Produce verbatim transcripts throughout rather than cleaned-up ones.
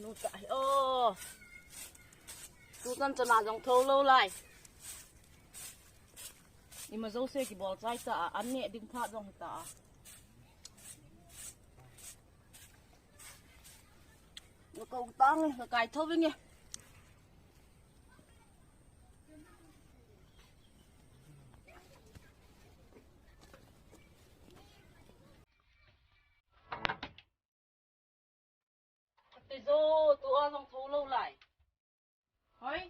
Ka hi o. Tu chan chan a jong tho lou lai. Ima jouse kibol chai ta a, an neh ding phat jong hi ta a. Ka ko tang e, ka kai tho vinge. Te jo, tu a jong tho lou lai. Hoi.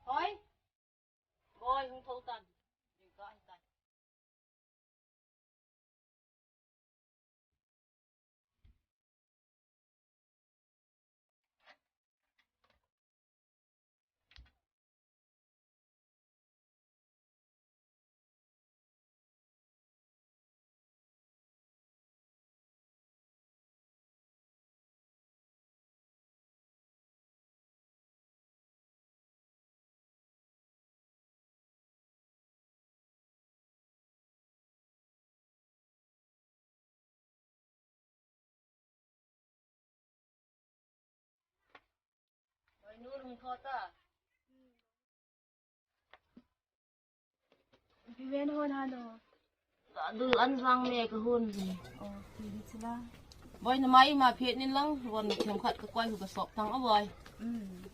Hoi. Boi, hung tho tan. Ding ka hi tan. Oi, nu lung tho ta. Pi ven hon hano. Dul an vang me ka hun. Oh, pi ni chila. Boi na mai ma phet nin lang, von na them khat ka koi hu ka sop tang a boi. Mm.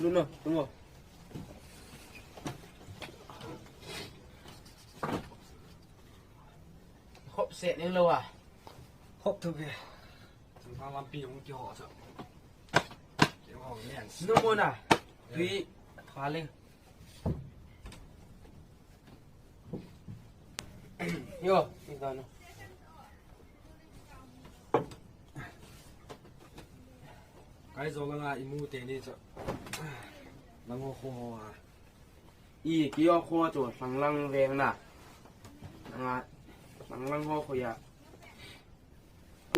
Lu no, lu mo. Khop se ning lo a. Khop thu ke. Chang lampi hung kiho sa. Kiho ngen. Nu mo na. Tui pha le. Yo, ito na. Kai zo langa imu te ni cho. Lang ho kho ho a. I kio kho cho sang lang veng na. Nga sang lang ho kho ya.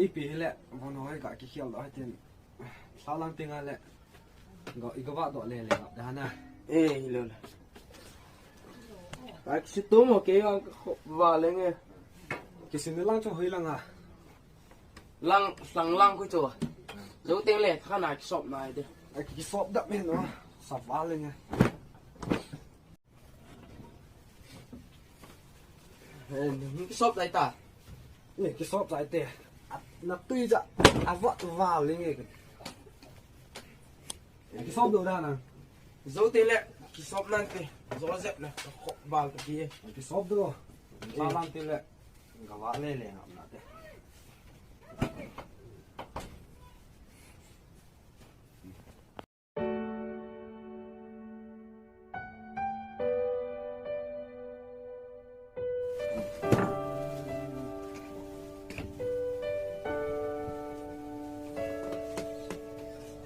Ipi le, mo no ka ki khial do ha tin. Sa lang tinga le. Go, i go va do le le da na. Eh, lo le. Ka si to mo ke yang kho va le nge. Ki sin lang cho hoi lang a. Lang, sang lang khu chu. Zo teng le, khana kisop nai de. A kisop da me no. Sa va le nge. Eh, kisop dai ta. Ni kisop dai te. A, na tui ja. A va va le nge. Kisop do da na. Zo teng le, kisop nan te. Zo zep na. Khop bal ta ki. Kisop do. Sa lang te le. Gava le le ngam na te.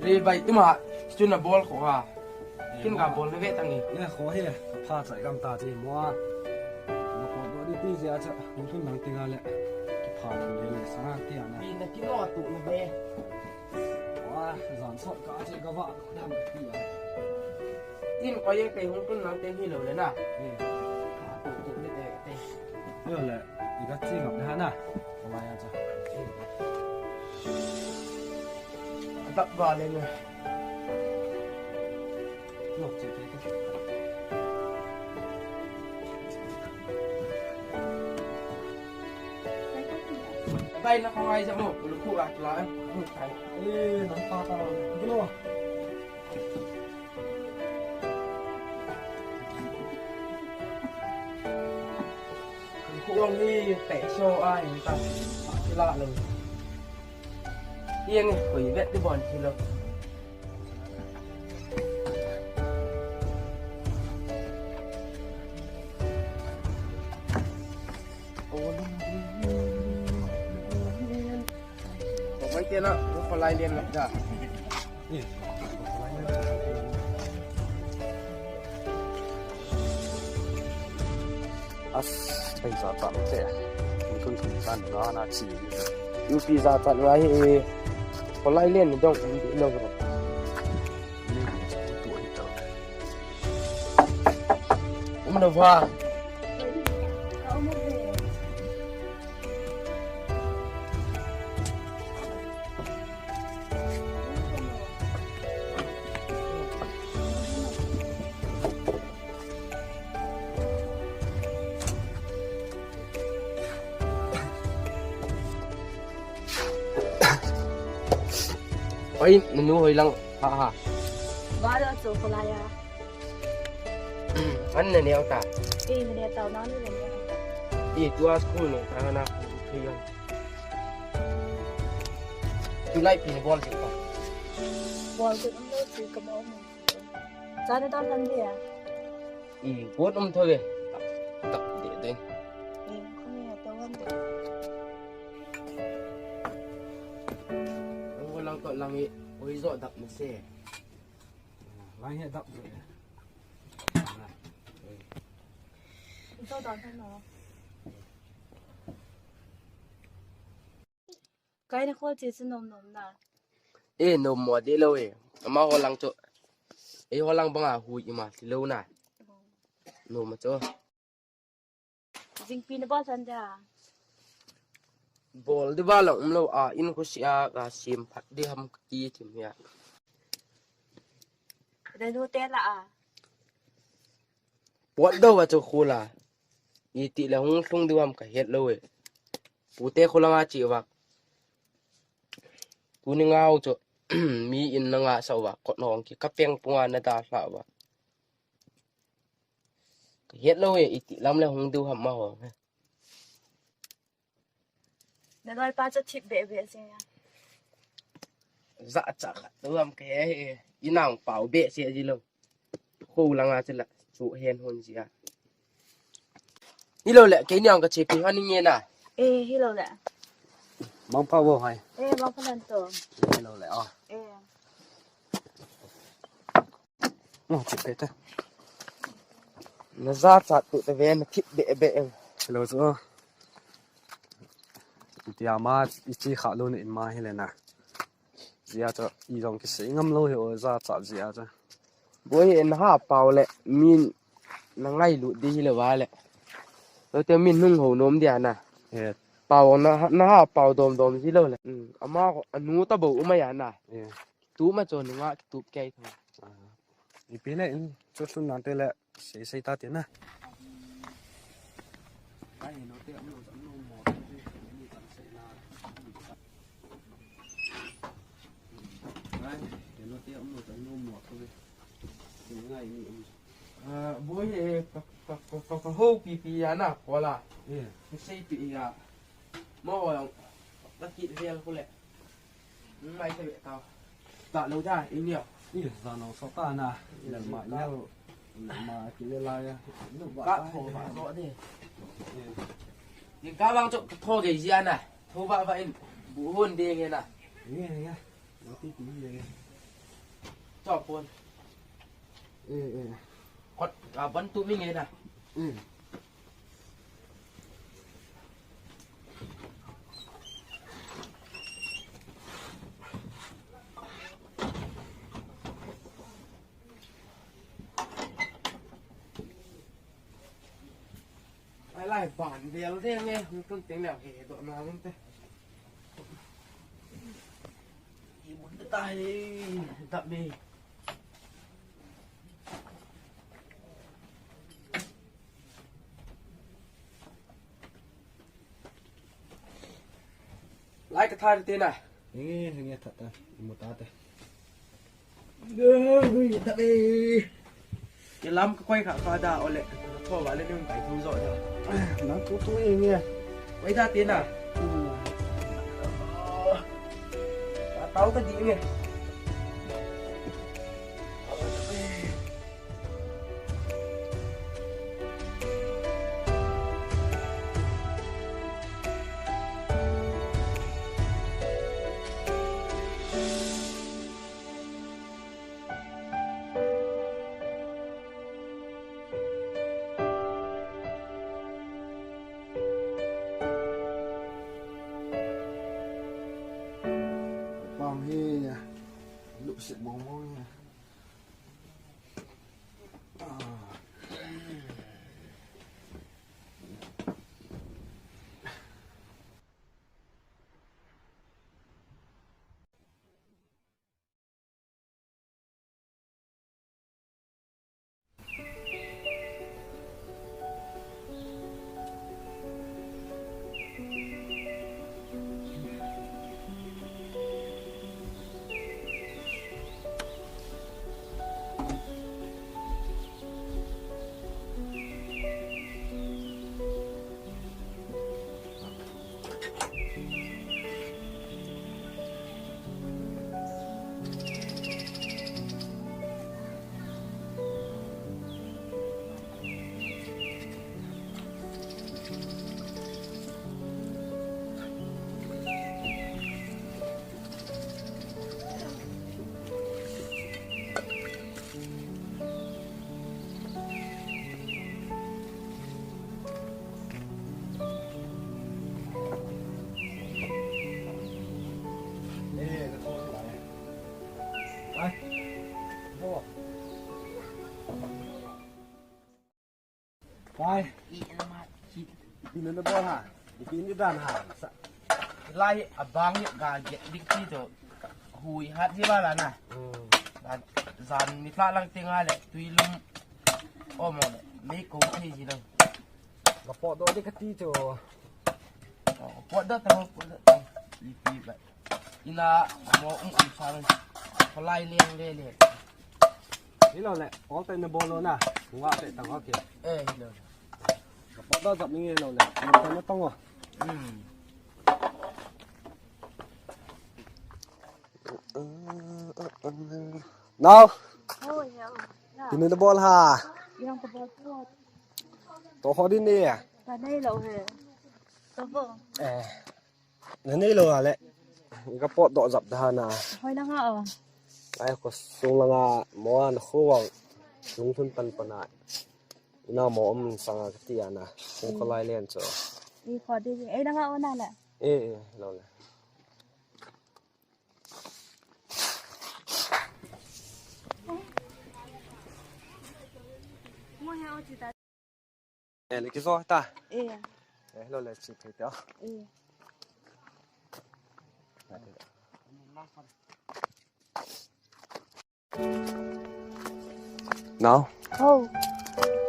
Re bai tuma, chu na bol kho ha. Kin ka bol ve tang ni. Ne kho he, pha chai gam ta chi mo a. Na ko do di ti ja cha, mun thun nang tinga le. Ki pha le le sa ti ana. Pi na ki no tu na ve. Wa, zan sot ka che ka va dam ka ti a. Tin ko ye pe hung tun nang te hi lo le na. Eh. Ka tu tu le te te. Yo le, i ka chi ngap na na. Ka va ya cha. Atak ba le ne. Nok che te te. Bai na khong ai ja mo, lu khu a kila, eh, khu kai. Eh, nang pa ta, kilo. Khu ong ni te so ai ta, kila lo. Yang koi vet di bon kilo. Ko mai te na, ko palai lian na da. As, pai za tan te. Kun kun tan na na chi. Nupi za tan wa hi. Ko lai len dong um di lo ro. Um na wa. Oi, nanu hoi lang, ha ha. Ba da cho ko la ya. An na neo ta. Eh, na neo ta, na ni na neo. Eh, tua school ni, ta na, thei yon. Tulai pi bol je pa. Bol je um lo je ka mo mo. Cha ne ta tan dia. I, bot um tho ve. Tak, tak, de, de. I, kami ya ta wan de. Ang walang to lang i, oi zo dak na se. Lang he dak de. Zo dak na. Kai na khol che chu nom nom na. Eh, nom mo de lo eh. Ama ho lang chu. Eh, ho lang banga hui ima ti lo na. Nom mo chu. Jingpi na bol san da. Bol di ba lang um lo a, in ko si a, ka sim phat di ham ki ti mi a. Da nu te la a. Pot do wa chu khu la. I ti la hung lhung di wam ka het lo e. Pu te khu la nga chi wa. Tuni ngau chu. Mi in na nga sa uva, kot na hong ki, ka peng punga na da sa uva. Ka het lo e, iti lam le hong du ham ma ho. Na noi pa cha thip be be se ya. Za cha kha, tu lam ka he he, inang pau be se ji lo. Khu langa chu la chu hen hon jia. Hilou le, keini ang kachepi hon nge na. Eh, hilou le. Mangpha vo hai. Eh, mangpha nan to. Hilou le, oh. Eh. Oh, chepe ta. Na za cha tu te ve na thip be be. Hilou chu. Tia ma ichi kha lo ni in ma hile na. Zia cha i jong kisei ngam lo hi o za cha zia cha. Boi hi na ha pau le min na ngailut di hi le va le. Lo te min hung ho nom dia na. Eh. Pau na, na ha pau dom dom ji lo le. Mm. Ama ko anu ta bo uma ya na. Eh. Tu ma cho ni nga tu kei tho. Ah. Ipi le in chu sun na te le. Sei sei ta tina. Ah, boi, eh, ka, ka, ka, ka, ka ho pi pi ya na, kola. Eh. Sei pi ya. Mo ho yang, ka kit vel ko le. Mai te be ta. Ta lo da, i nia. I za no so ta na. Lel ma, lel ma ki le la ya. Ka tho ba so de. Ni ka bang cho ka tho ge zia na. Tho ba ba in. Bu hon de nge na. Nge, nge. Lo ti ti nge. Cho pon. Eh, eh. Kot ka ban tu mi nge na. Eh. Ai lai ban vel de nge, hung tun teng leh he doh na nge te. I mun te ta he, dap me. Lai ka thar te na. Hinge, hinge, that ta. I mu ta te. Ui, that e. Ke lam ka koi kha kha da, ole. Tho ba le ni kai thu zo da. Na tu tu hinge. Koi da te na. Hmm. Tau ka di nge. Pam hi, lupsit mong mong hi. Pai. Pai. Ipi na bol ha? Ipi ni dan ha? Sa. Lai abang ni ga get dik ti to. Hui hat ji ba la na. Hmm. Zan ni tla lang ting ha le tui lum. O mo le. Mei ko thi ji lo. Ga pot do di ka ti to. O, pot do ta, pot do ta. Ipi ba. Ina mo um um sang. Palai leng le le. Hilou le, ol te na bol lou na. Nga pe tang ok. Eh, hilou. Ka pot da jap ni hilou le. Mo ta na tong o. Hmm. Nao. Oh, ya. Kini na bol ha. Yang ka bol tu. To ho din ni. Ka nei lou he. To bo. Eh. Na nei lou a le. Ka pot doh jap da na. Hoi na nga o. Ai ko sung la nga mo an khu wang. Sung thun pan pan a. Ina mo um sanga ka ti ana. Sung ko lai len cho. I kho di. Ei na nga o na le. Eh, eh, lo le. Mo he o chi ta. Eh, le kizo ta. Eh. Eh, lo le chi pe ta. Eh. Nao. Oh.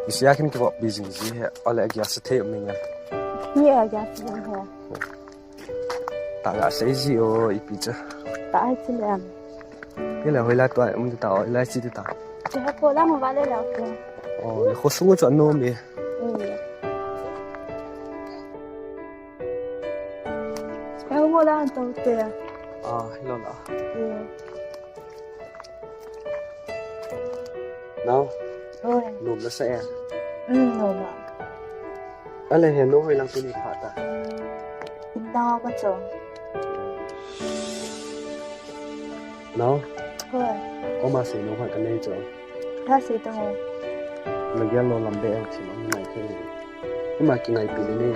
Isi a kin kibo busy ji he. Ole a gas thei um ninga. Ni a gas thei he. Ta ga sei ji o ipi cha. Ta ai chi le am. Ni le hoi la to ai um ta o la chi ta. Che ha ko la mo ba le la ko. Oh, le ko sungu cho no me. Mm. Ai mo la to te. Ah, lo la. Mm. Nao. Oi. Nom na sa e. Mm, nom a. Ale he no hoi lang tuni pha ta. Nao ma cho. Nao. Oi. Ko ma se no hoi ka nei cho. Ka se to. Na gel lo lam be ang chi ma nai ke. Ima ki ngai pi le ne.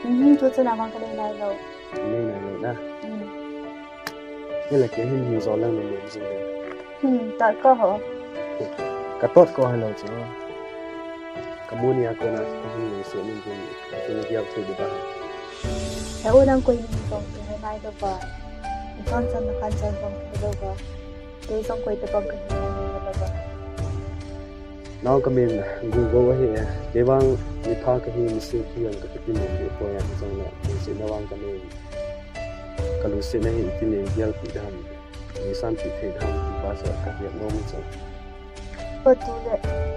Mhm, tu chu na mang ka nei nai lo. Nei nai lo na. Mm. Ni le ke hin hin zo lang ni ni jing de. Hmm, ta ko ho. Ka tot ko ha lo chu. Ka mu ni a ko na ka hin ni se ni ni. Ka ni giap thu de ba. He u nang ko ni ko ke he nai do ba. Ni kon san na kan san ko ke do ba. Ke song ko te pang ka ni ni do ba. Nao ka min Google ahi e. Kei vang mi pha ka hi, mi se ki ang ka ti mo ki ko ya song na. Mi se na vang ka min. Ka lungsetna hi iti le gelpi dam, mi sanpi thei dam ti pa chu ka het nom chu. Ko tu le,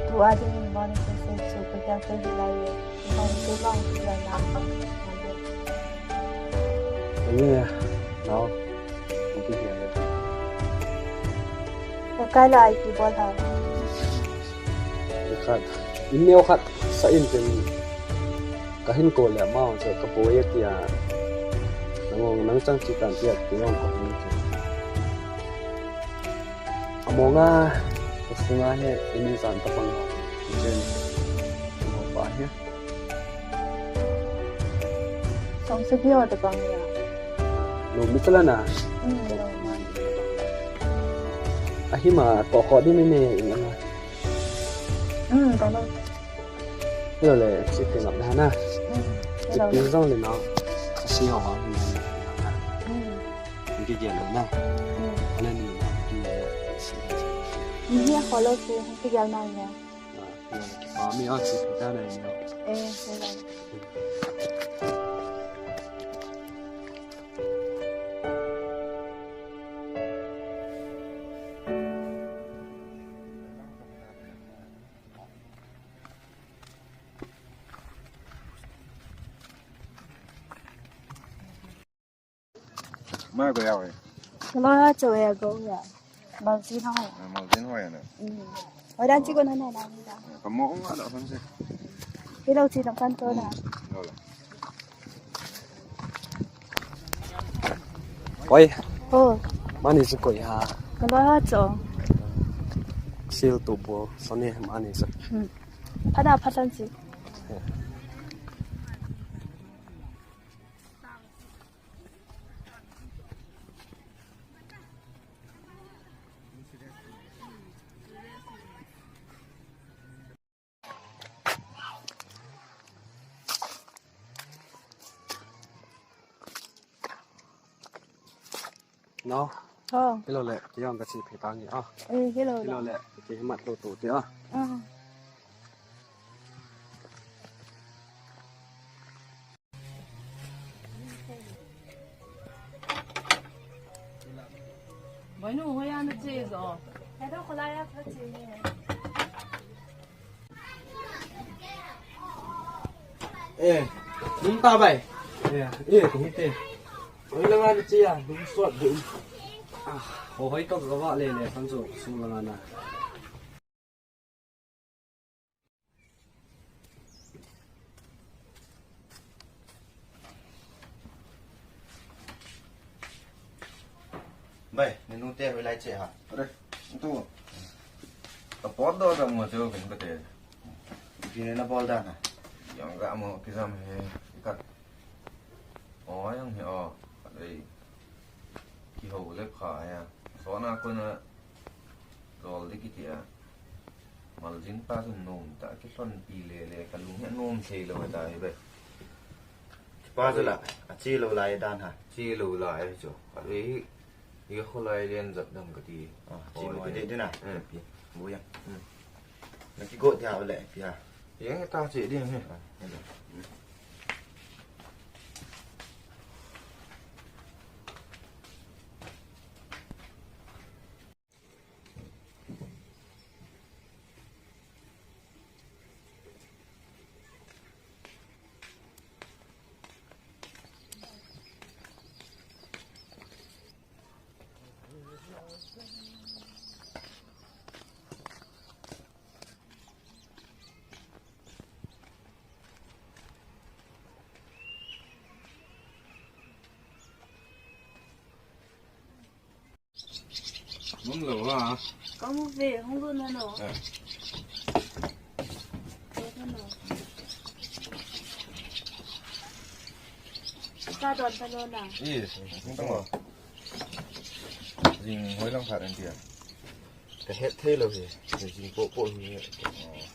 tu a ding in mo ni se se chu ka gel thei lai ye. Mo ni se mo ni se na. Ani ya, nao. Iti ya le. Ka kai la ai ki bol ha. Khat, in neo khat, sa in ten. Ka hin ko le amau chu ka boi a tia. Nang ong nang chang chi tan tia ti ong ko ni chu. Among a, ka sunga he, ini san ta pang. Jen. Mo pa he. Song se pio ta pang ya. Lo mi chala na. Mm, lo ma. Ahima ko ko din ni ne ina. Mm, ko lo. Hello le, chi pe ngap na na. Mm, hello. Chi pe zong le na. Ka si ho ha. Mm. Ni ki gel na. Mm. Ana ni na ki gel. Ni hi a ho lo su, ki gel na ni. Ah, hello le, ki pa mi a chi pe ta na ni. Eh, hello. Mai ko ya we. Lo ya cho ya go ya. Malzin ho. Malzin ho ya na. Mm. Oi dan chi ko na na na ni da. Ka mo nga da hon se. Hello chi dam kan to na. Lo la. Oi. Oh. Mani chu koi ha. Ka lo ha cho. Sil tu bo. Sone mani chu. Hmm. Ada patan chi. No. Oh. Hello le, kiyong ka chi phe ta ngi a. Eh, hello. Hello le, ki mat to to ti a. Ah. Eh, nung ta bai. Eh, eh, kung te. Oi, langa ni chia, nung suat dun. Ah, ho hoi to ka va le le, kan zo, sung langa na. Bai, nanu te hoilai che ha. Are, tu. Ka pot do da mo che ken ka te. Kine na bol da na. Yang ga mo ki jam he. Ka. O, yang he o. Are. Ki ho le pha ya. So na ko na. Rol di kiti a. Maljin pa chu nom ta, kihlonpi le le, ka lung hi nom thei lou ta hi be. Pa chu la, a che lou lai dan ha. Che lou lai chu. A le hi, hi kholai len jat dam ka ti. Ah, che lou ti de na. Eh, pi. Bu ya. Hmm. Na ki go dia le, pi ha. Yang ta che ding he. Ah, hello. Mong lo ha. Ka mu ve, hung lut na no. Eh. Lut na no. Ka don ta lo na. Yes, hung ta mo. Jing hoi lang khat an tia. Ka het thei lo hi. Jing po po hi. Oh.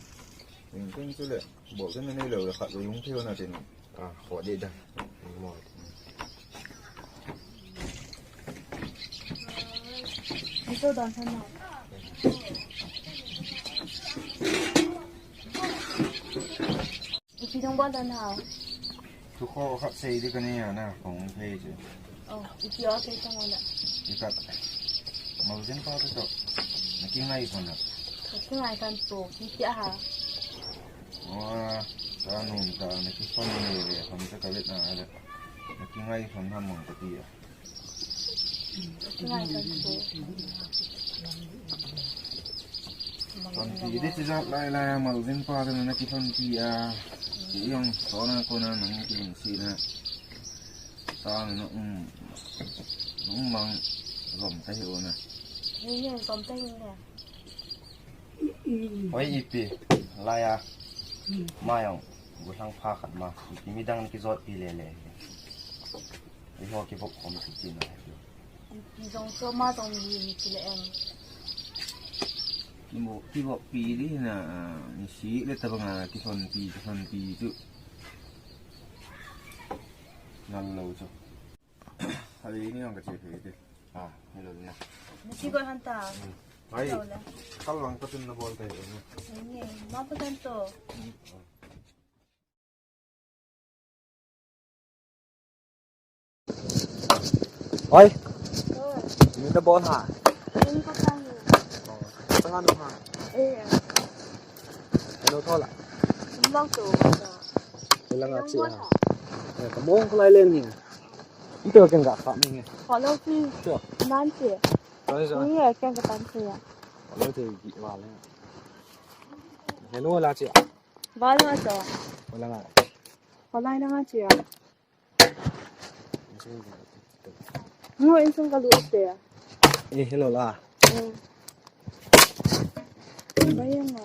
Jing tung chu le. Bol ken nei lo le khat lo yung thei na tin. Ah, kho de da. Mo. Ito don sa mo. Ipi dong bol don ha. Tu kho khat sei di ka ni ya na, kong thei che. Oh, ipi o thei tang wala. Ikat. Maljin pa tu to. Na ki ngai ko na. Na ki ngai kan to. Ipi a ha. Wa, ta nun ta, na ki phone ni le, phone ta ka vet na le. Na ki ngai phone ha mong ka ti a. Na ki ngai kan to. Phone ti de ti jat lai lai, Maljin pa tu na ki phone ti a. Ti yong, so na ko na, na ki si na. Tang na um, um mang, zom ta hi o na. Ni ni zom ta hi ne. Oi, ipi, laiya, ma yong, gulang pha khat ma, ipi midang ni kijot pi le le. Iho kibok khom ki chin na. Ipi zong so ma zong mi ni ki le em. Kibok, kibok pi di na, ni si le ta banga, kithon pi, kithon pi tu. Nal lo chu. Hali ni ang ka che phe te. Ah, hello na. Ni si ko han ta. Hmm. Ai. Hello la. Kal lang ka tun na bol te. Ni, ma pa tan to. Hmm. Oi. Oi. Ni na bol ha. Ni ko ta ni. Oh, tanga nu ha. Eh. Hello, thola. Lang to. Lang a chi ha. Eh, ka mong ko lai len ni. Ito ken ga kha mi nge. Follow si. Sure. Nan si. Sorry, sorry. Ni e ken ka tan si ya. Follow te gi wa le. Hello la chi. Ba la cho. Wala nga. Wala na nga chi ya. Ngo in sung ka lu te ya. Eh, hello la. Eh. Ba yang nga.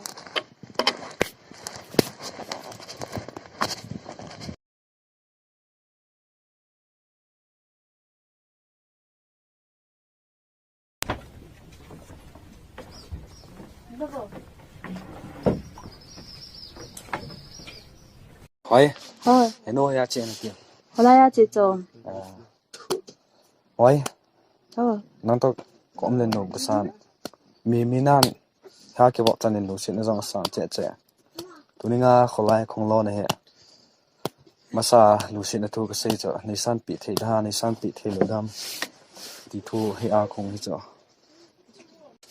Hoi. Hoi. Eno ya che na kio. Hola ya che cho. Ah. Hoi. Oh. Nang to kom le no ka san. Mi mi nan. Ha kibok tan in lusitna jong asan che che. Tuninga kholai khong lona hi. Masa lusitna thu ka sei chu. Nei sanpi thei da, nei sanpi thei lou dam. Ti thu hi a khong hi chu.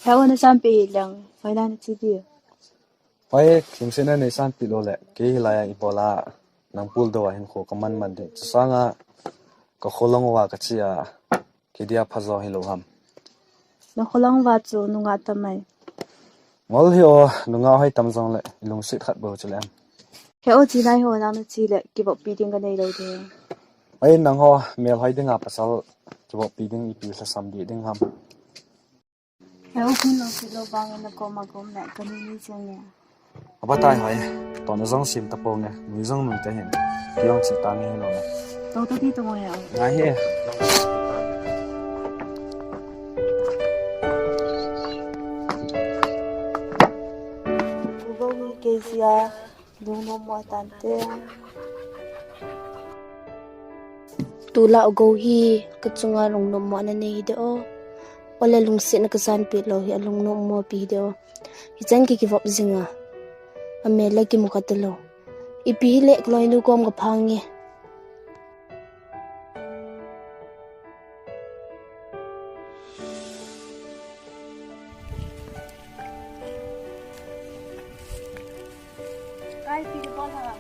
He o, na sanpeh hi leng, hoilai na che di? Hoi, kimsehna nei sanpeh lou le, kei hilai a ibola nang pul dou a hinkho ka man man ding. Chusanga ka kholong uva ka che a, kei dia phajo hilou ham. Na kholong uva chu nungah tam ai? Ngol hi o, nungah hoi tam jongle, ilungset khat bou chu le em. He o, chelai ho nang na che le, kivoppi ding ka nei lou ding. Hoi, nangho melhoi dinga pasal kivoppi ding ipi lhasam ding ham. He o, kin lungset lou vangin na koma ka um le, ka nui nui jeng e. Aba tai hoi, tona jong sem tapong e, nui jong nui ta hen, kei jong che tange hilou le. To ta ti to mo he o. Ngai he. Ku bou ni kei jeh a lungnom mo tante. Tulai u gou hi ka chunga lungnom mo na nei hi de o. O le lungsetna ka sanpeh lou hi alungnom mo pi hi de o. Hichan kei kivop jing a, amel le kimu kha talou. Ipi hile ka loinu kom ka phang e. Kai, ipi kabol ham?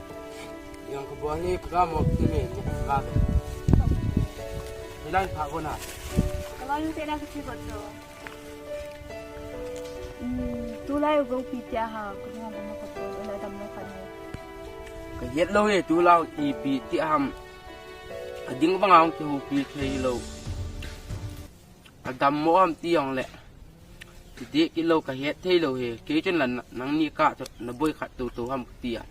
Jong kabol hi ka ga mop te ne, ne ka ga ve. Hilai pha go na. Ka loinu te na ka che go chu. Hmm, tulai u gou ipi tia ham, ka ga mop ka chu, la dam na pha ne. Ka het lou e, tulai u ipi tia ham. Ading banga hung kihoupi thei lou. Adammo ham ti jongle, ti deh kit lou, ka het thei lou hi. Kei chun la na, nangni kah chu na boi khat tou tou ham ka ti a.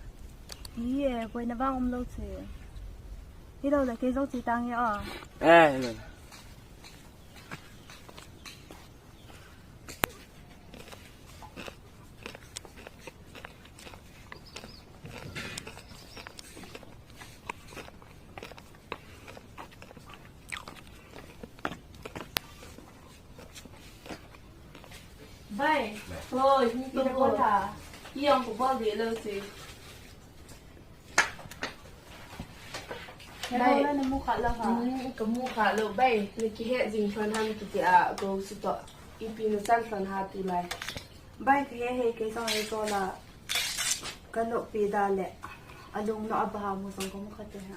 Hi e, boina vang um lou chu. Hilou le, kei jong che tange o. Eh, hilou le. Bai. Hoi, ni to ko ta. Ijong ko bol de lou si. Bai. Hello, na mu kha lou ha. Hmm, ka mu kha lou. Bai, na kihet jing lhon ham kiti a, go si to. Ipi na chan lhon ha tulai. Bai, ka he he, kei jong he jo la. Ka noppi da le. Alung no aba ha mu jong ka mu kha te ha.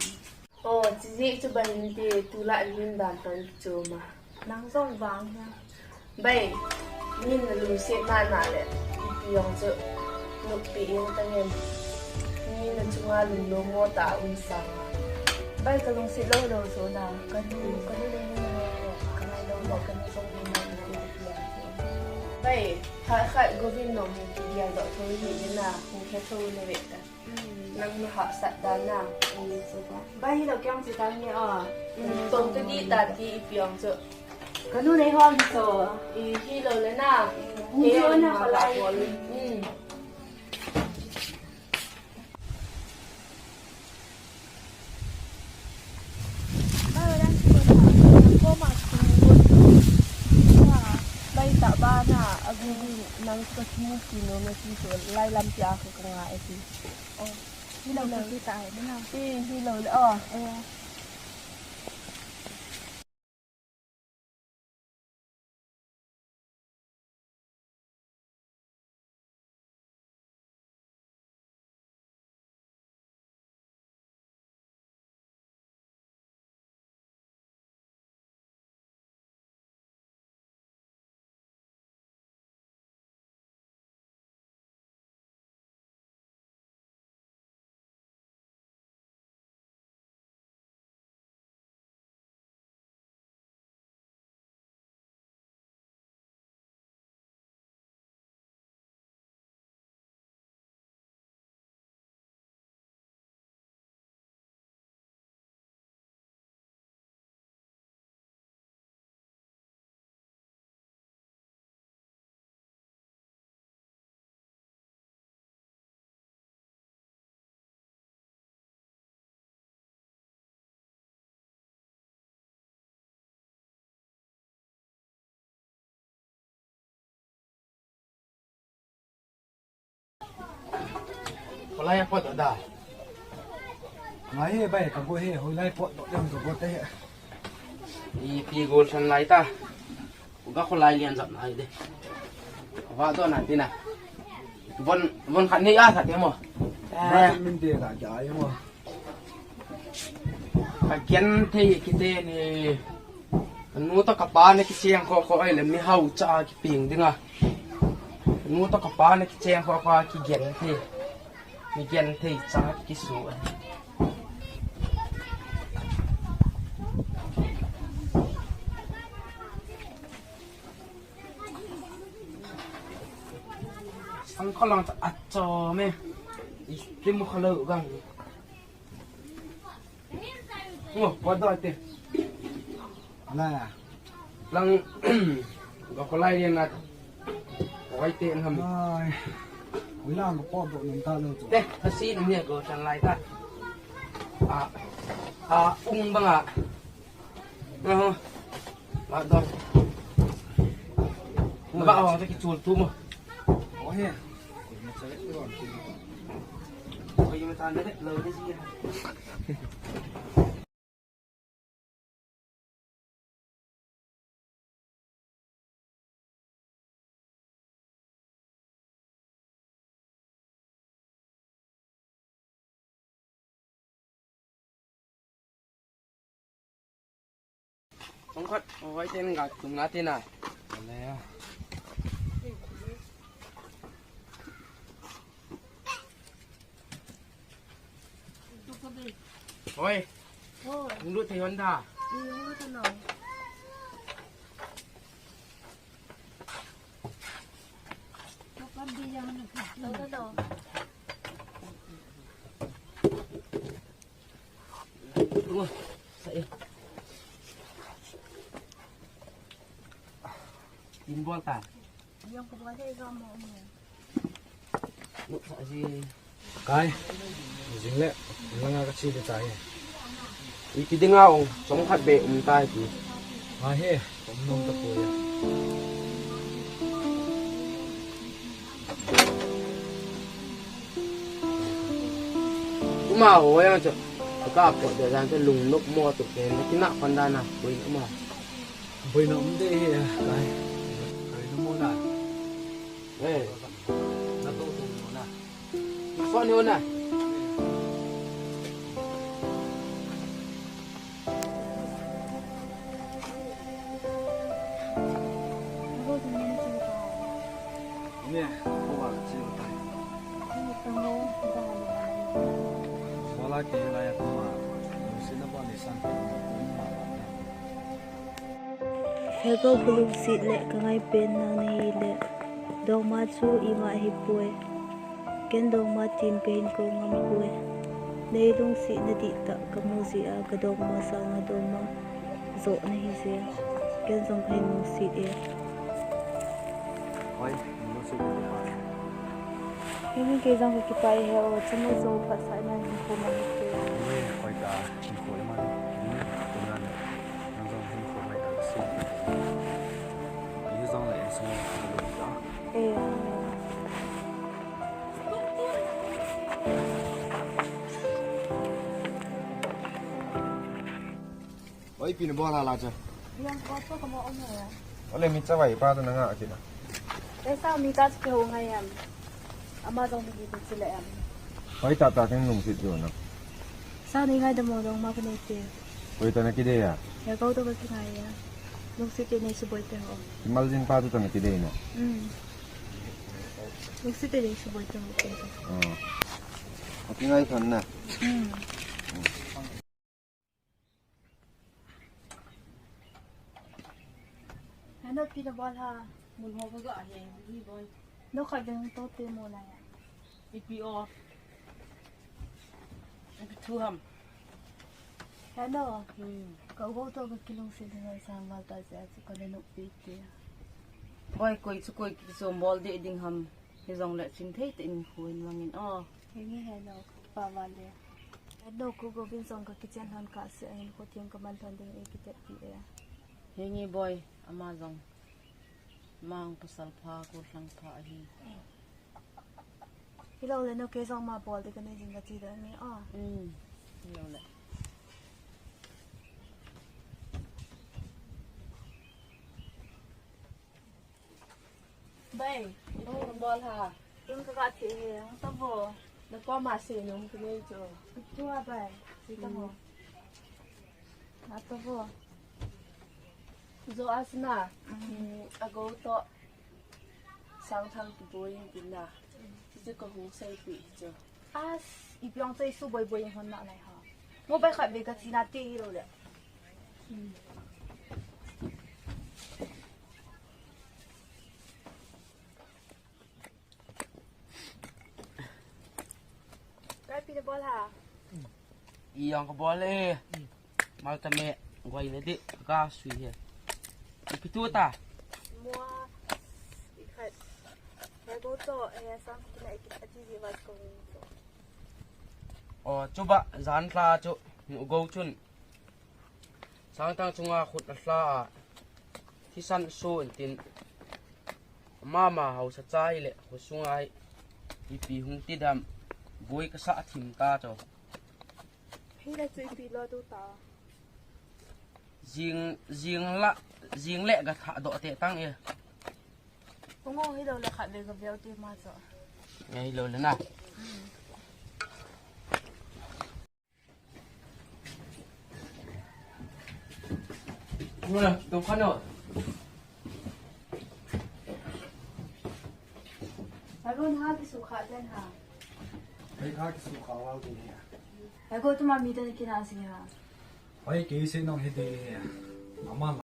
O, chi jeh chu bai hin ti, tulai hin dan ton chu ma. Nang jong vang hia. Bai, min na lungset na na le, ipi jong chu, noppi jeng tange. Min na chunga lungnom mo ta um sang. Bai, ka lungset lou lou chu na, ka nu, ka nu le nu na le, ka ngai lou lou, ka nu jong hin na ipi ipi jong chu. Bai, khat khat Govind nom hin kigel doh tho hi na, hung khe tho na ve ta. Nang na hahsat dan a. Bai, hilou kei jong che tange o. Tong ka di ta ti ipi jong chu. Ka nu nei hom chu. I hilou le na. Hung jo na ka lai. Bai, bai, dang chu na. Ko ma chu. Bai, ta ba na. Agu nang ka chu ki no me ki chu. Lai lam tia ka nga e ti. Oh, hilou, hilou. Kiti tai, hilou. Hi, hilou le, oh. Eh. Kholai a potdoh da. Ngai he bai, ka go he, hoilai potdoh dem ka go te he. Ipi gol san lai ta. Ka kholai lian jat nai de. Vah doh na tina. Von, von khat nei a khat emo. Ba min de ka ja emo. Ka gen thei kiti ni. Ka nu toh ka pa na kicheng kho kho ahile mi hao cha a kipeng ding a. Ka nu toh ka pa na kicheng kho kho a kigen thei. Mi gen thei cha a kisu a. Sang kho lang cha a chom e. Isti mu kho lo gang. Ngo, ko do te. Ala ya. Lang, ko ko lai na. Ko ai te ham. Ai. Ui lang ko po do nung ta lo chu. Te, kasi nung ne ko chan lai ta. A, a, ung banga. Aho. Ba don. Ba ho ta ki chul tu mo. Ohe. Ohe, ma tan de lo de si. Songkhat, oi, ten ga tum na te na. Ala ya. Oi. Oi. Hung lut thei hon da. I hung lut thei no. Lo, lo, lo. Ui, sa e. Tin bol ta. Kai, jing le, langa ka chi de tai. Iti dinga ong, chomkhat be um tai ti. Ha he, um nom ta poi. Uma ho yang chu, ka po de jan chu lung nok mo tu ke, na kina khon da na, poi na mo. Boina um de hi, kai. Kai na mo na. Eh. Na to to mo na. Phone ho na. Ine, ko wa chi tai. Wala ke la ya ko ma. Sina ba ni san. Hegou ka lungset le ka ngaipen na nei le, dongma chu ima hi poi. Ken dongma tin ka hin kou ngam poi. Nei lungset na dihtah ka mu jeh a ka dongma sanga dongma joh na hi jeh. Ken jong ka hin lungset e. Hoi, lungset na dihtah. Himi kei jong ka kipah e he o, chamo jo phatsah nan hinkho man hite. Hoi ta, hinkho le man, hoi ta le. Nang jong hinkho hoi ta si. Ni jong le insung ta. Eh. Oi, ipi nabol a la cha. Yang ko to kamo om ya. Ole mi cha vai pa to nanga kina. Esa mi ta ke ho ngai am. Ama jong mi ki chile am. Hoi ta ta teng lungset jo na. Sa ni ngai da mo dong ma ko nei te. Hoi ta na kide ya. Ya ko to ka ki ngai ya. Lungset te nei suboi te ho. Ki mal jin pa to ta na kide na. Mm. Lungset te nei suboi te ho. Oh. Aki ngai kan na. Mm. Hano, ipi nabol ham? Mun ho ka ga he, hi boy. No kha ding to te mo la ya. Ipi o. Ipi thu ham? Hano. Hmm. Ka go to ka kilungset ding sa ma ta se a chu ka le no pi te. Boy, koi chu koi ki so bol de ding ham. Hi jong le chin thei te in khu in vangin o. Hi nge he no, pa va le. He no, Pu Govind jong ka kichen lhon kah seh in, kho theng ka man lhon ding e kitetpi e. Hi nge boy, ama jong. Mang pasal pha, gollhang pha ahi. Hilou le no, kei jong ama bol ding ka nei jing ka ti da nge o. Um, hilou le. Ei, nang bol ha. Tung ka ka thi he, ang ta bo. Na pa ma se nung ka nei cho. Tu a bai, si ta bo. Na ta bo. Zo asna. Mm, ago to. Sangthang tu bo yin tin na. Ti ka hung sai pi cho. As, ipi ang choi su boi boi hon na nai ha. Mo bai khat be ka china te hi lo le. Kai pi de bol ha. Iyang ka bol e. Mal ta me guai le di ka sui he. Ipi tu ta. Mo a. Ikhat. Bai go to e sang tu na ikit ati di vas ko. O, chuba, jan hla chu, nu go chun. Sangthang chunga khut a hla a, thisan su intin, mama hausa chai le, khusunga hi, ipi hung ti dam, boi ka sa thim ta cho. Hi le chu ipi lo tu ta. Jing, jing la, jing le ga tha do te tang e. Kung hi lo le khat ve ka veu te ma cho. Ngai lo le na. Ua, dong khan o. Harun ha ki su kha den ha. Hei kha ki su kha wal din he. Hei go tu ma mi den ki na si ha. Hei ki se nong he de he. Ama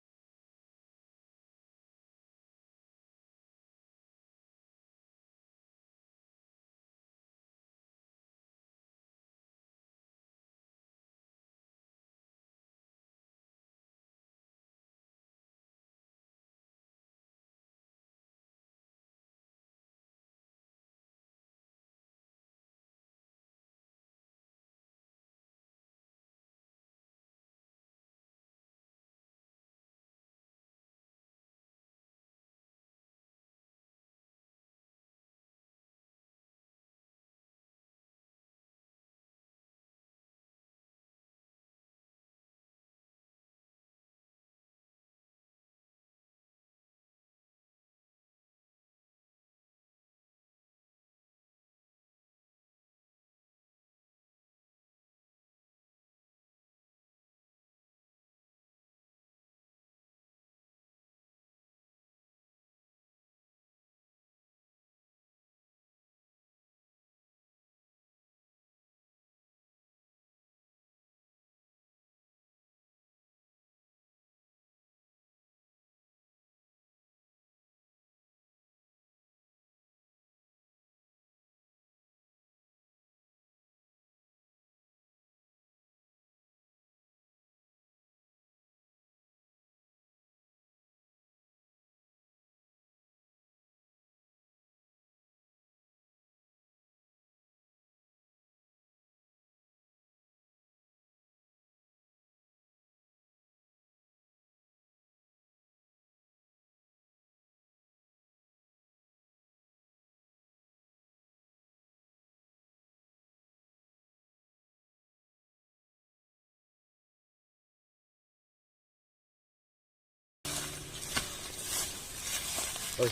Oi.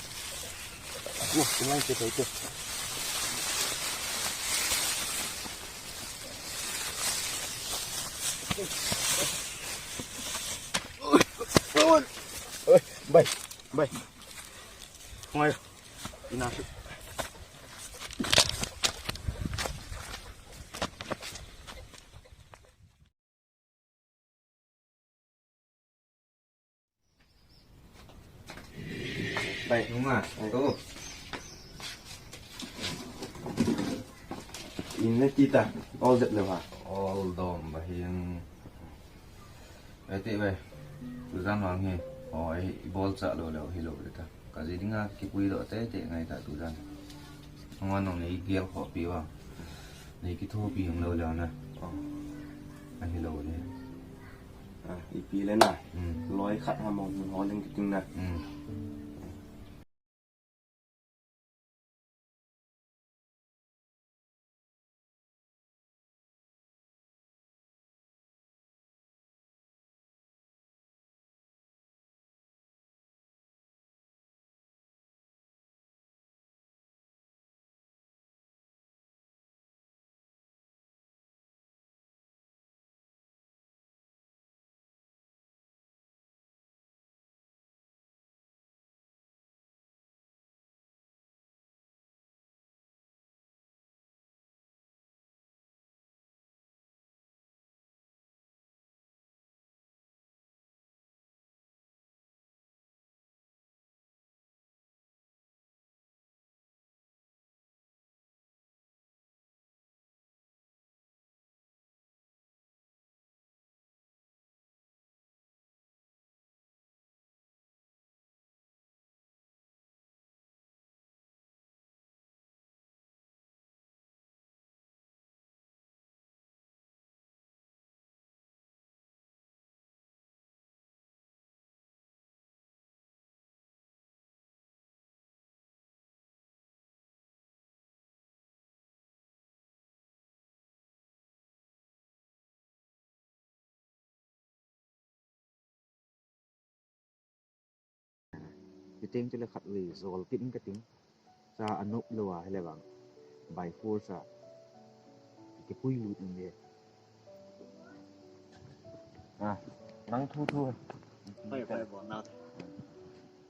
Ui, tingnan kita itu. Oi, bai, bai. Ngai. Ina. Bai, nunga, bai ko. Ina kita, all that lewa. All dom, bai, yang. Bai, ti, bai. Tujan wang hi. Oh, ai, bol cha lo lo, hi lo le ta. Ka ji dinga kipui doh teitei ngai ta tujan. Hung an nong nei gel khoh pi va. Nei kithopi hung lo le na. Oh. Ahi lo le. Ah, ipi le na. Mm. Loi khat ha mo hun ho leng kiting na. Mm. Chuteng chule khatvei jol kit in kating. Cha anop lou a hile vang. By force a. Kipui lut in ve. Ah, nang thu thu.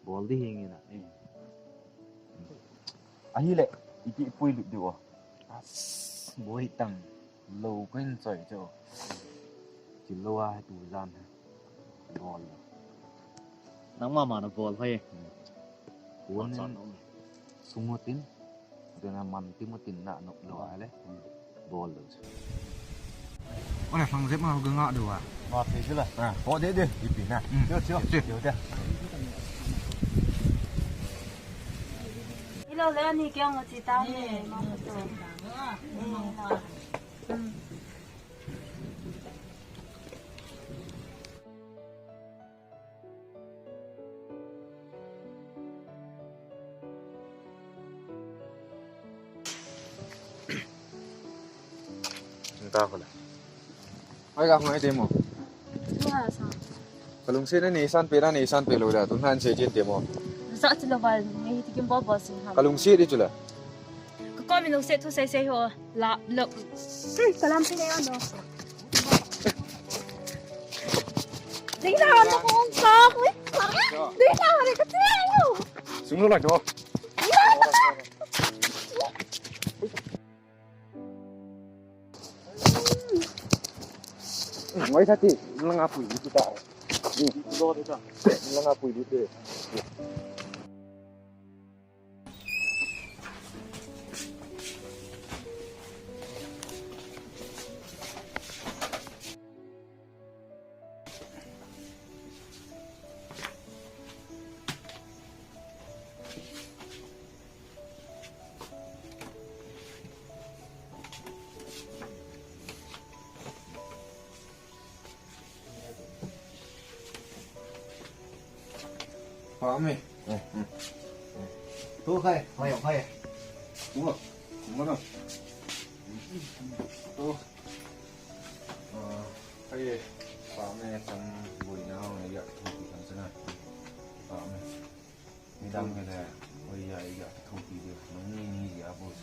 Bol di hing ina. Ahile, iti pui lut diu. Boi tang. Lou kahin choi chu. Chilou a tu jan. Bol. Nangma ma nabol hoi. Kuan in sung utin. Dena man ti mo tin na nop lou a le. Bol lou. Ole, phang jep ma ga nga dou a. Ma thei sila. Ha, ho de de, ipi na. Tio, tio, tio de. Ilo le ani kya ngo chi ta ni, ma ko to. Nta khole. Oi, ka hung ai te mo. Tua sa. Kalungset na neisan pe na neisan pe lou da, tu nan sei jin te mo. Sa ti lo ba, nei ti kim bo bo sin ha. Kalungset di chula. Ka ko mi lungset thu sei sei ho. La, lo. Kalam ti nei on do. Ding na on ko on sa ko. Ding na on ko ti nei lo. Sung lo la do. Ngai sa ti, langa pui di ta. Langa pui di te. Pame. Tu khai, khai, khai. Tu, tu na. Tu. Ah, khai. Pame, chang bui na, ya, tu, tu, chang sana. Pame. Midang kele, oi ya, iya kithopi dia. Nang ni ni dia bos.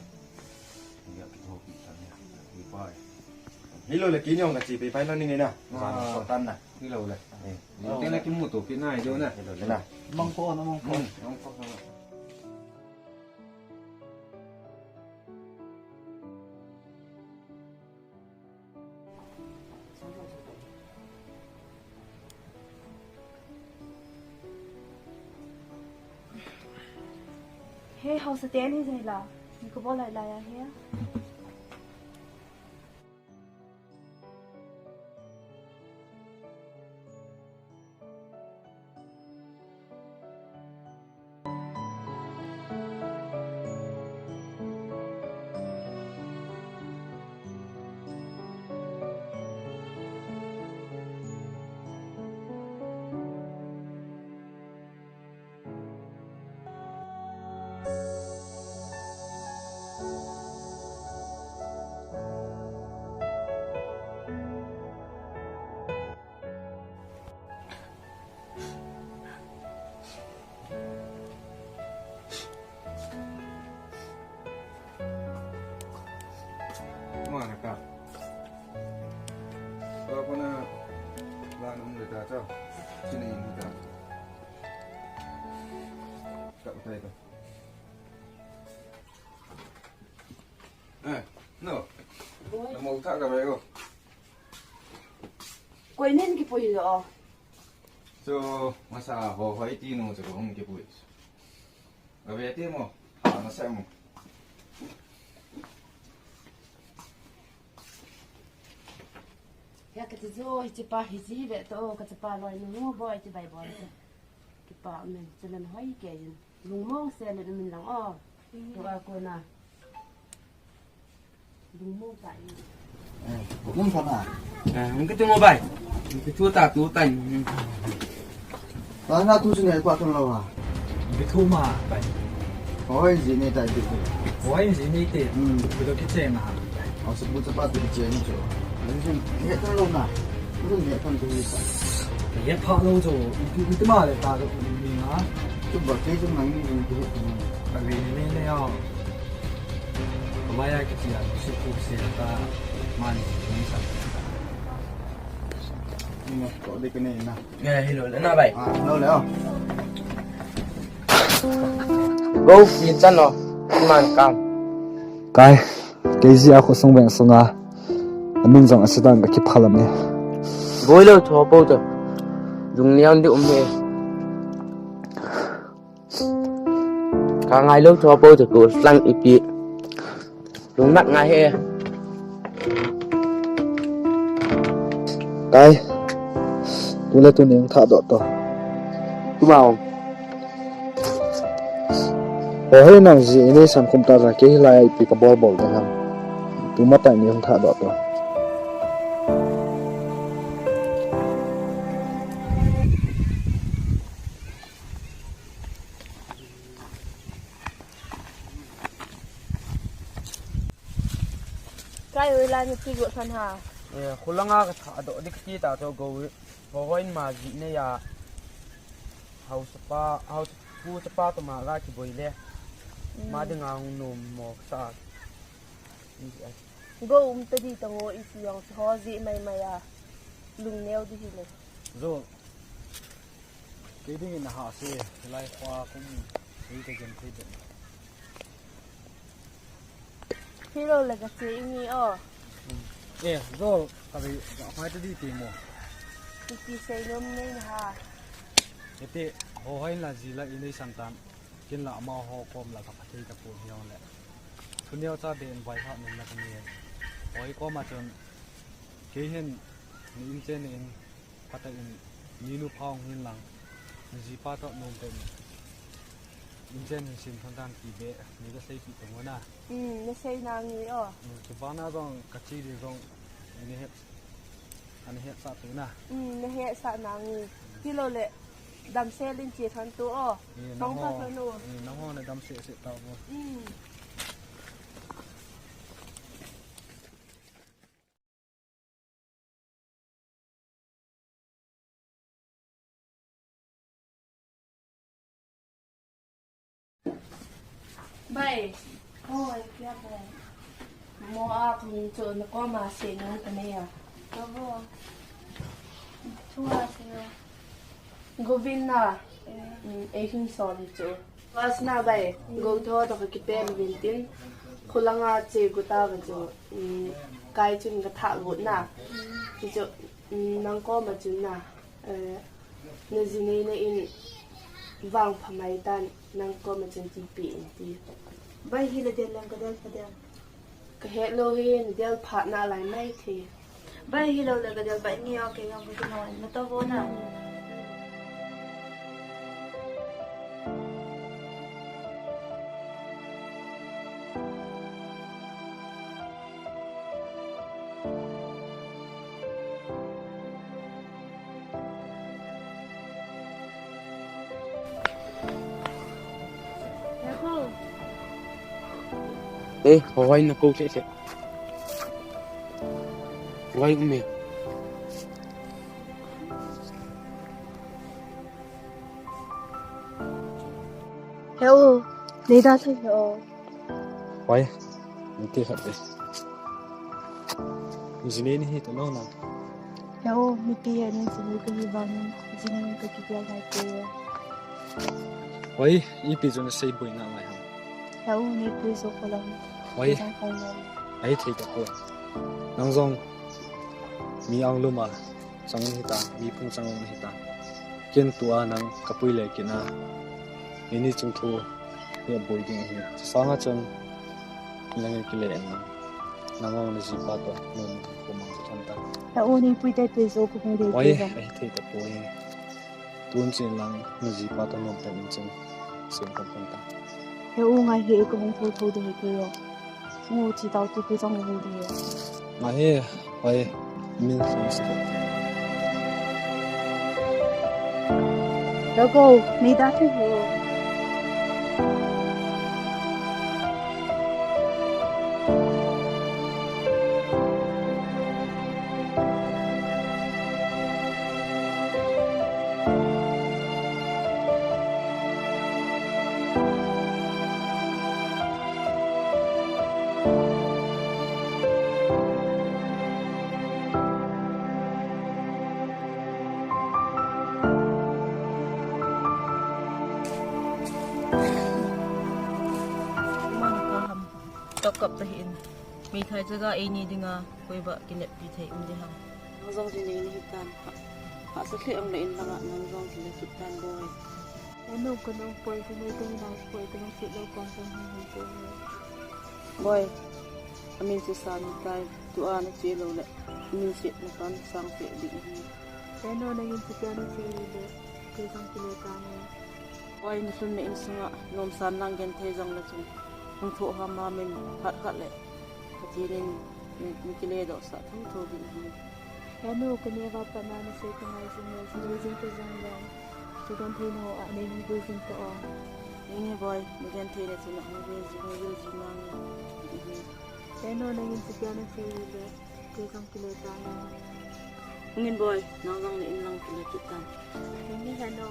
Iya kithopi tan ya. Oi pai. Hello le, kini ong kachi pe pai lo ni na. Jan so tan na. Hello le. Eh, ni tena kimu to kina jo na. Hello le na. Mangko na, mangko. Hmm, mangko na. He, hausa te ni jai la. Ni ko bolai la ya he. Mana ka? Kau pernah lah nunggu dah tahu. Sini ini dah. Tak betul itu. Eh, no. Boy. Nama utak ka ba ko? Koi nin kipui lo. So, masa ho hoi ti no se ko hung kipui. Ka be ti mo. Ha, masa mo. Ya ka ti jo, hi ti pa, hi ti ve to, ka ti pa loi nu, boy ti bai boy. Kipa men, chulen hoi ke yin. Lungmong se le min lang o. Tua kona. Lungmong ta yin. Eh, lung sana. Eh, hung kiti mo bai. Hung kiti ta tu ta. Ta na tu sini pa tun lo ha. Hung kiti ma bai. Hoi ji ni ta bi. Hoi ji ni te. Hmm. Bi to ki che na. Au se bu cha pa tu ki che ni cho. Ni tun lo na. Kung he kan tu sa. Ye pha lo jo, itu, itu ma le ta jo ni na. Tu ba ke jo nang ni tu. Ka ve ni le ya. Ka ba ya ki ya, si ku si ta. Man ni sa. Ni ma ko de ke ne na. Nge, hello, le na bai. Ah, hello, le, oh. Go, yin chan no. Iman kam. Kai, kei jia khosung veng sunga. Amin jong asidan ka kiphalam e. Boi lo tho po to. Dung lian di um e. Ka ngai lo tho po to ko lang ipi. Lungnak ngai he. Kai. Tule tuni hung thah doh to. Tuma ong. Ho he nang ji ini san khum ta ja ke hilai ipi ka bol bol de ham. Tuma ta ni hung thah doh to. Kai oi lai mi ti go san ha. Eh, khulanga ka tha do dik ti ta to go. Ho hoin ma ji ne ya. Hau sapa, hau pu sapa to ma ga ki boi le. Mm. Ma de nga hung nom mo sa. Go um ta di ta ngo i ti yong ho ji mai mai a. Lung neo di hi le. Zo. Kei dingin na ha se, lai khua kum, kei ka gen thei den. Hilo le ka che i ni o. Eh, zo, ka ve, ka mai ta di te mo. Ti ti sei nom nei na ha. Ete, ho hai la ji la i nei san tan. Kin la ma ho kom la ka phathei ka pu hiong le. Thuneo cha de in vai ha nom na ka ni. Hoi kom a chun. Kei hin, ni in che ni in. Phatah in, ni nu pha hung hin lang, ni ji pa toh nom tah in, inchen hin sim thon tan ti be, ni ka sei pi tong na. Hmm, na sei na ngi o. Hmm, chu ba na jong, ka chi di jong, ni het, ani het sa tu na. Hmm, na het sa na ngi. Hilo le, damsel in chi thon tu o. Ni na ho, ni na ho na damsel se ta o. Hmm. Bai. Oi, kya bai? Mo a kum chu na koma se nung ka ne ya. Ka bo. Thu a se nung. Govinda. Eh. Mm, ei hin sol hi chu. Vasna bai, go tho to ka kipel vin tin. Khulanga che gu ta va chu. Mm, kai chun ka tha gu na. Ti chu, mm, nang koma chun na. Eh, na ji nei na in vang pha mai tan nang koma chun ti pi in ti. Bai hi la del lang ka del pha del. Ka het lou hi, na del phat na lai mai thei. Bai hi lou le ka del bai ni o, kei jong ka kinoi, na to vo na. Eh, hawai na ko hle hle. Hawai um e. He u, nei da hle hle o. Hawai, nei te khat ve. Ji nei ni hi ta lo na. He u, mipi he nei ji nei ka hi vang, ji nei ka kipia lai te. Hawai, ipi jong na sei boi na ngai ham. He u, nei pui jo ko lam. Hawai. Ahi thei ta ko. Nang jong mi anglum a chang un hita, mi phung chang un hita. Ken tua nang ka pui le ken a. Ni ni chung thu, ni a boi ding hi. Sanga chun, nang in kile en nang. Nang ong na jipa to, nang ko mang sa chanta. Ta u ni pui te te jo ko hong de. Oi, te jam. Ahi thei ta poi. Tun chen lang, na jipa to nom ta in chen. Sen kon kon ta. He u ngai he ko hong tho tho de he ko yo. Ngo chi tau tu tu jong hung di. Nga he, hoi, min sung si. Lo ko, nei da tu ho. kap tahih in. Meithai chaga eini dinga koiba kileppi thei um ding ham. Nang jong jinei nahi tan. Hahsa lheh um le in langa nang jong kile kit tan boi. Anu, kanu poi, jinei teng nang poi, kanu sit lou kon teng hung hung poi. Boi, amin se sa ni tai, tua nache lou le, amin se na kan sang se ding hi. Anu, nangin se pia nache le, kei jong kile tan e. Boi, nalhunna insunga, nomsan lang genthei jong le chun, hung thoh ham ham in, phat khat le, Pathen in, in, in kile doh sah thotho ding hi. Henu, kaneo a pat na nasei kangai jing le, jinei jing ta jong le, kigenthei na ho a nei hung ve jing ta o. Henge boi, nagenthei na chun nahung ve jing, nahung ve jing nange. Henu, nangin chutia nasei le, kei jong kile tan e. Hungin boi, nang jong le in lang kile kit tan. Henge Henu.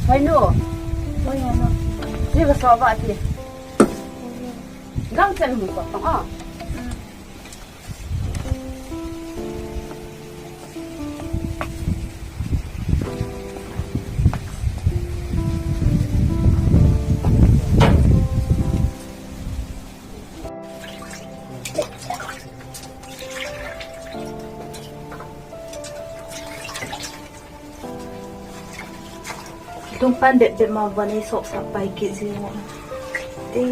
Henu. Hoi Henu. Ni ka so ba ti. Gang chen mu ko tong a. Tung pan bep bep ma van ei sok sak pai kit jing u. Te.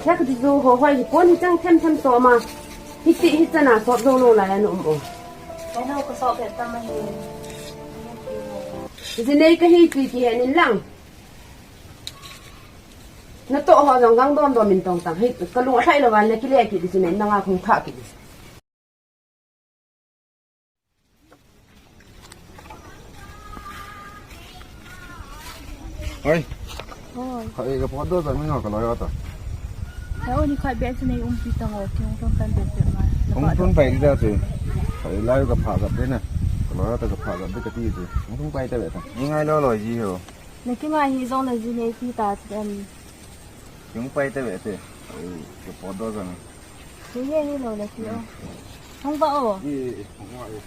Hia kati chu ho hoi hi pon hi chang them them so ma. Hiti hi chana sop jong lo lai an um o. Ka no ka sop pet tam ahi. Jinei kahi ti kihen in lang. Natoh ho jong gang dom dom in tong tang. Hi kalung athai lou van le kile kit di chu nei nanga khung tha kit di. Hoi. Hoi. Kha e ka pot do jang ni ka loi ata. Ka o ni kha be chu nei um pi tang o, ki hung tong tan be be ma. Hung tun pai di da chu. Kha e lai ka pha gap de na. Ka loi ata ka pha gap de ka ti chu. Hung tun pai ta be ta. Ni ngai lo loi ji ho. Na ki ngai hi jong na ji nei pi ta chu em. Ki hung pai ta be te. Ka pot do jang. Hi, hi, hi, lo le, hi, o. Hung ba o. Hi, hi, hung ba o.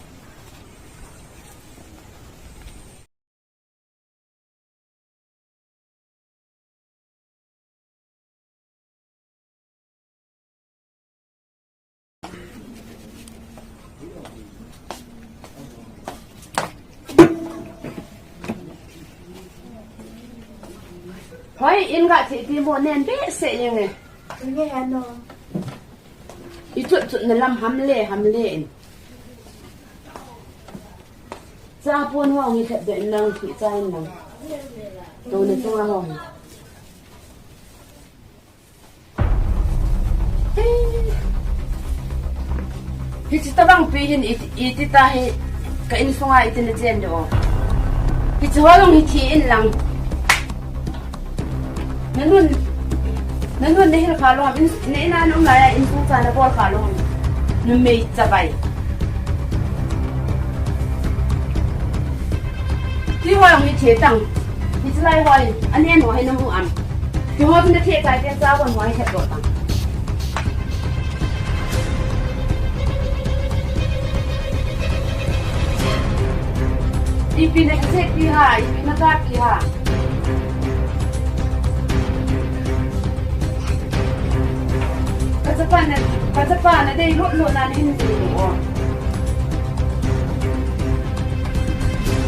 Hoi, in ga thi ti mo nen behseh jeng e. Nge ano. I chut chut na lam ham le, ham le in. Cha pon ho ngi thet de in lang, thi cha in lang. To na chunga ho. Hichi tabang pi hin iti, iti ta hi ka insunga iti na chen do. Hichi ho long hichi in lang. Nanun, nanun na hil kha long, in, na ina nung la ya insung cha na bol kha long. Numei cha bai. Ti ho long hichi tang. Hichi lai ho, anen ho hi na mu am. Ti ho tun na thei kai te cha bon ho hi het lo tang. Ipi na kisepi ha, ipi na kapi ha. Ka chapa na, ka chapa na dei lut lut na ni hin ti mo.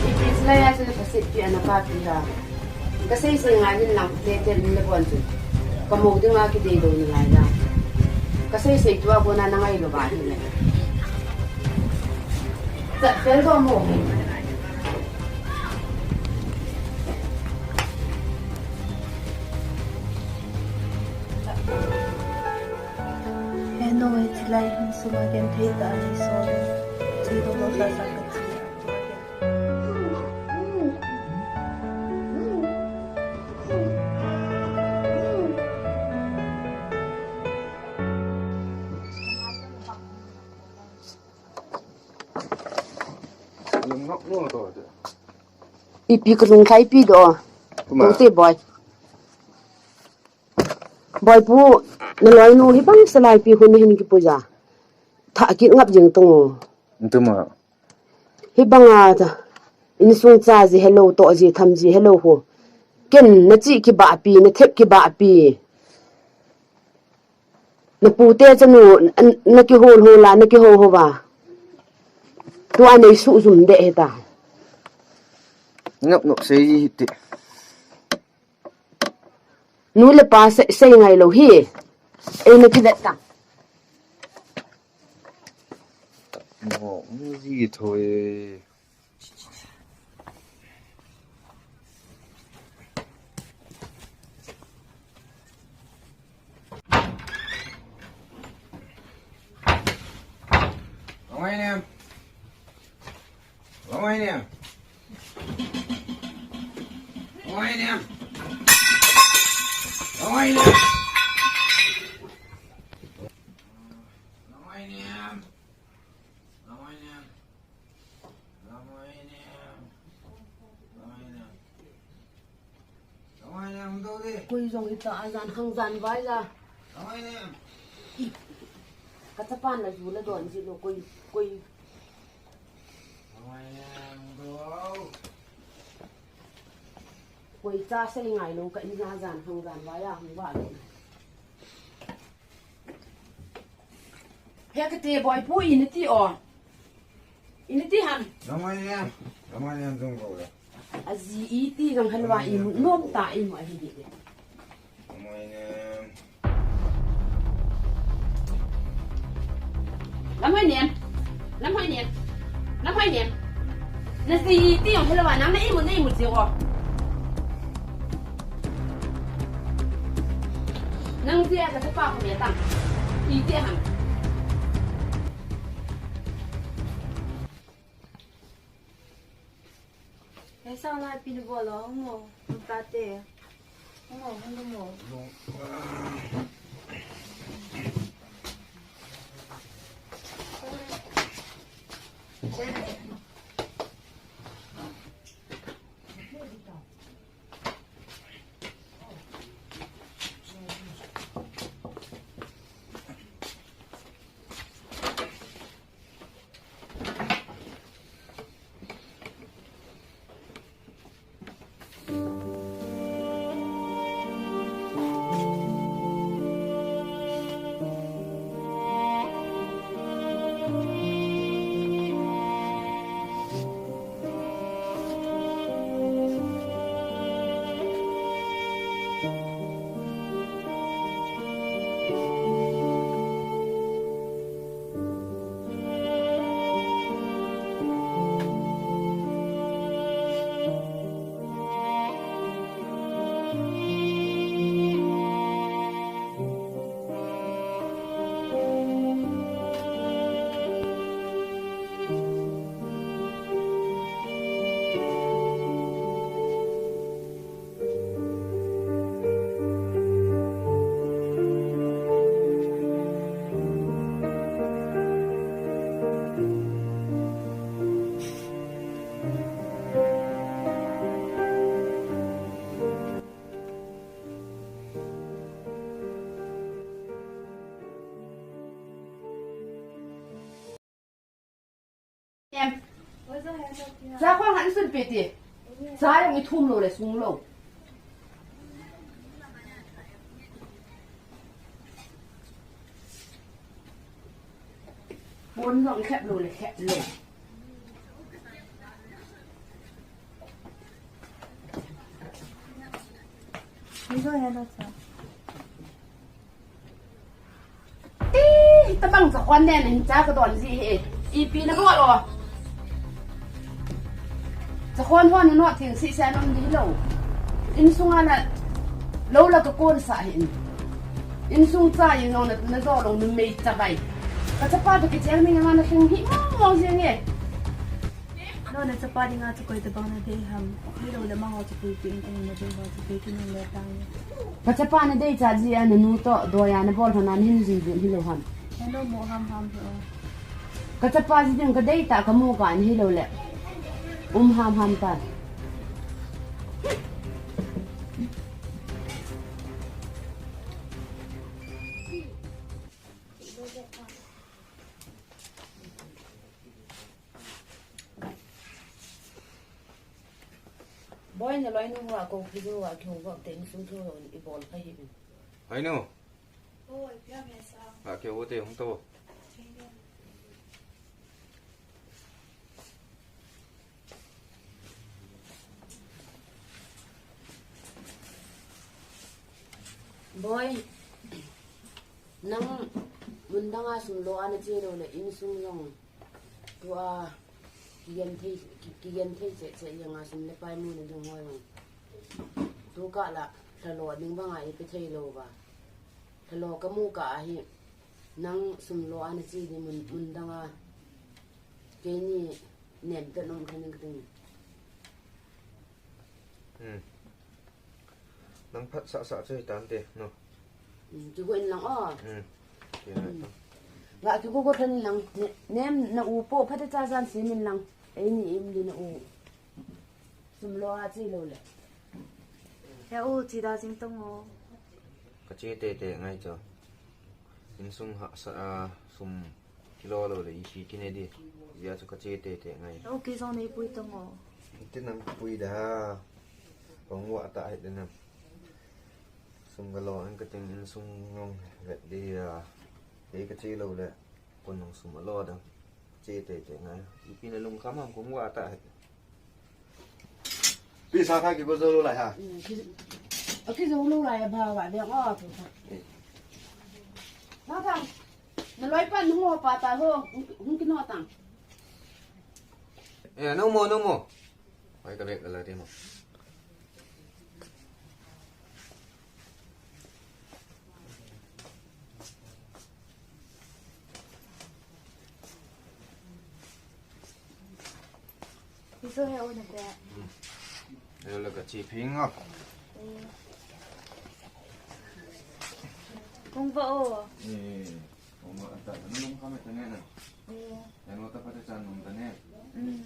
Ipi silai a sila kasepi ana kapi ha. Kasei sei ngai hin lang le tel in le bon chu. Ka mo dinga kidei lou nalai la. Kasei sei tua kona na ngai lou va hile. Sa, fel do mo. He nu, hiche lai hung sunga genthei tah a nei so. Chi do lo sa sa ka chi. Ipi ka lunglhai pi do. Tuma. Tute boy. Boy pu, na loinu hibang salai pi hun hin kipuja. Tha kit ngap jing tung. Tuma. Hibanga ta, insung cha ji helou, toh ji tham ji helou ho. Ken na chi kibahpi, na thep kibahpi. Na pute chanu, na, na kihol hol a, na kihou hou va. Tua nei suh jum de hita. Nop nop sei ji hiti. Nu le pa sei, sei ngai lou hi. Ei na kivet ta. Mo, mu ji thoi. Lamai nem. Lamai nem. Lamai nem. Lamai nem. Lamai nem. Lamai nem. Koi jong hita a jan hang jan vai ja. Ka chapa na ju la don ji lo koi, koi. Koi cha sei ngai lo ka in ja jan hang jan vai a hung va lo. He kati boy pu ini ti o. Ini ti ham. Lamai nem. Lamai nem jong ko le. Aji iti jong halwa imu nom ta imu ahi di. Lamai nem. Lamai nem. Lamai nem. Lamai nem. Naji iti jong halwa nang na imu na imu ji o. Nang jia ka chapa ko me tang. Iti ham. He sang lai pi ni bol lo mo. Tate. Mo, mo, mo. Em. Cha khong han sun pe ti. Cha jong i thum lou le sung lou. Pon jong i khlep lou le khlep lou. Ni jong he na cha. Ti Tabang chakhon nen hin cha ka don ji hi. Ipi na bol o. Chakhon hon no thing si sa nom di lo. Insung a na lo la ka kon sa hin. Insung cha yin no na na do lo nu mei cha bai. Ka chapa to ki cheng ni nga na thing hi mo mo jing e. No, na chapa dinga chu koi tabang na dei ham. Hi lo le ma ho chu pui pui in ka na dei ho chu pui kin le tang. Ka chapa na dei cha ji a na nu to do ya na bol hon an hin ji din hi lo ham. Hello mo ham ham hi o. Ka chapa ji ding ka dei ta ka mu ka an hi lo le. Um ham ham ta. Boy, na loinu a ko kijo a kyo ba te insung kyo i bol kha hi. Loinu. Oi, pia me sa. A kyo te hung to. Boy, nang mun dang a sum lo a na che lo le insung jong. Tua, kigen thei, ki-, kigen thei che, che, jeng a sum le pai mu na dung hoi mang. Tu ka la, thalo ding bang a ipi thei lo ba. Thalo ka mu ka ahi, nang sum lo a na che di mun, mun dang a. Keini nem pe nom kha ning ka ting. Hmm. Nang phat sa sa chu hi tan te, no. Hmm, kigo in lang o. Hmm. Kina. Hmm. Nga kigo go than lang. Ne-, nem na u po phat cha jan si min lang. Ei ni im di na u. Sum lo a chi lo le. Ya u chi da jing tong o. Ka chi te te ngai cho. Insung ha sa, a, sum kilo lo le isi kine di. Jia chu ka che te te ngai. Okay, jong nei pui tong o. Ti nam pui da. Kong wa ta hai de nam. Sum ka lo an ka ting insung ngong vet di a. Ei ka che lo le. Kon nong sum a lo da. Che te te ngai. Ipi na lung kam ham kong wa ta hai. Pi sa kha kigo zo lo lai ha. Hmm, ki, a kizo lo lai ba ba de ngo tu. Eh. Na ta. Na loi pa nu mo pa ta ho. Hung, hung kino tang. Eh, no mo, no mo. Oi ka bek la te mo. Iso he o na te. Hello, la ka chi phing a. Eh. Kong va o. Eh, kong va ta, nung ka me ta ne na. Eh. Hello, ta pa te chan nung ta ne. Mm.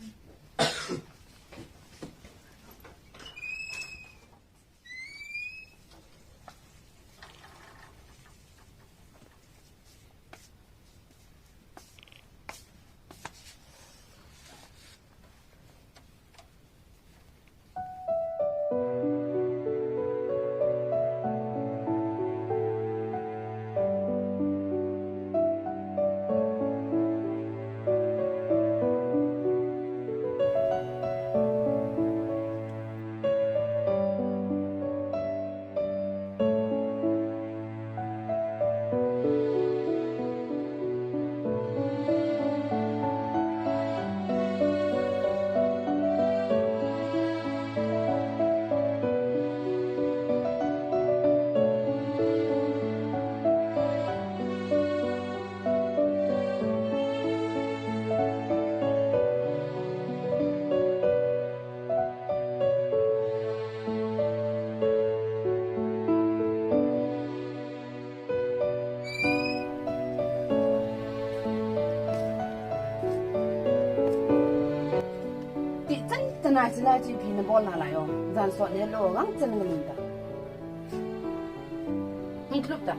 Ti chan chan a sila chi phi na bol na lai o. Jan so ne lo gang chan ngalun ta. Hung klup ta.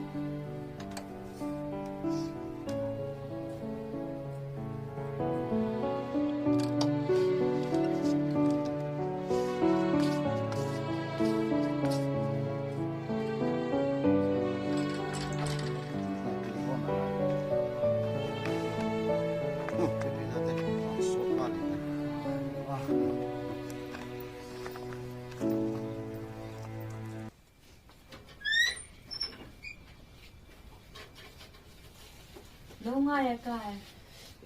Kai, kai.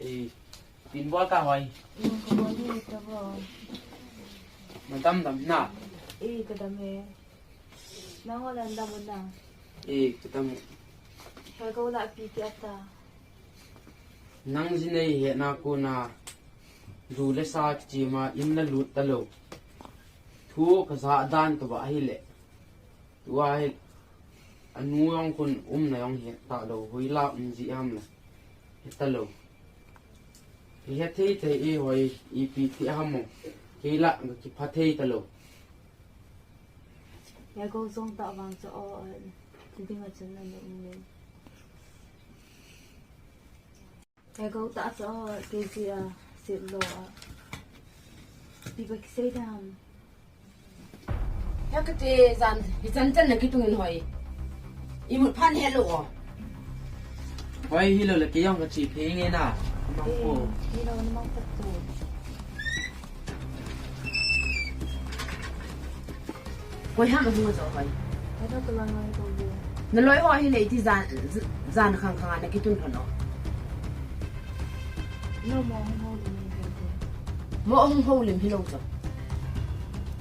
Eh, tin bol ta hoi. Yung kabol ni ka bol. Madam dam na. Eh, kadam e. Nang wala dam na. Eh, kadam. Hego la pi ti ata. Nang jinei he na ko na. Du le sa kichi ma in la lut ta lo. Thu ka za dan to ba hi le. Tua hi, anu jong khun umna jong het talou, hoila um ji ham le, het talou. Hi het thei thei e hoi, ipi ti ham mo, kei la ga kipha thei talou. Ya go jong ta vang cho o, ti ding a chen na um le. Hego ta cho, kei ji a, sit lo a. Ti ba kisei dam. He kati jan, hi chan chan na kitung in hoi. Imut phan he lo o. Hoi hi lo le kei jong kachi phe nge na. Mang ko. Eh, hi lo na mang pat tu. Koi ham ahung a jo hoi. Ai, no, ka loi hoi ko ve. Na loi hoi hi le ti jan, jan khang khang a na kitun lhon o. No, mo hung houlim ni ke ko. Mo hung houlim hi lo jo.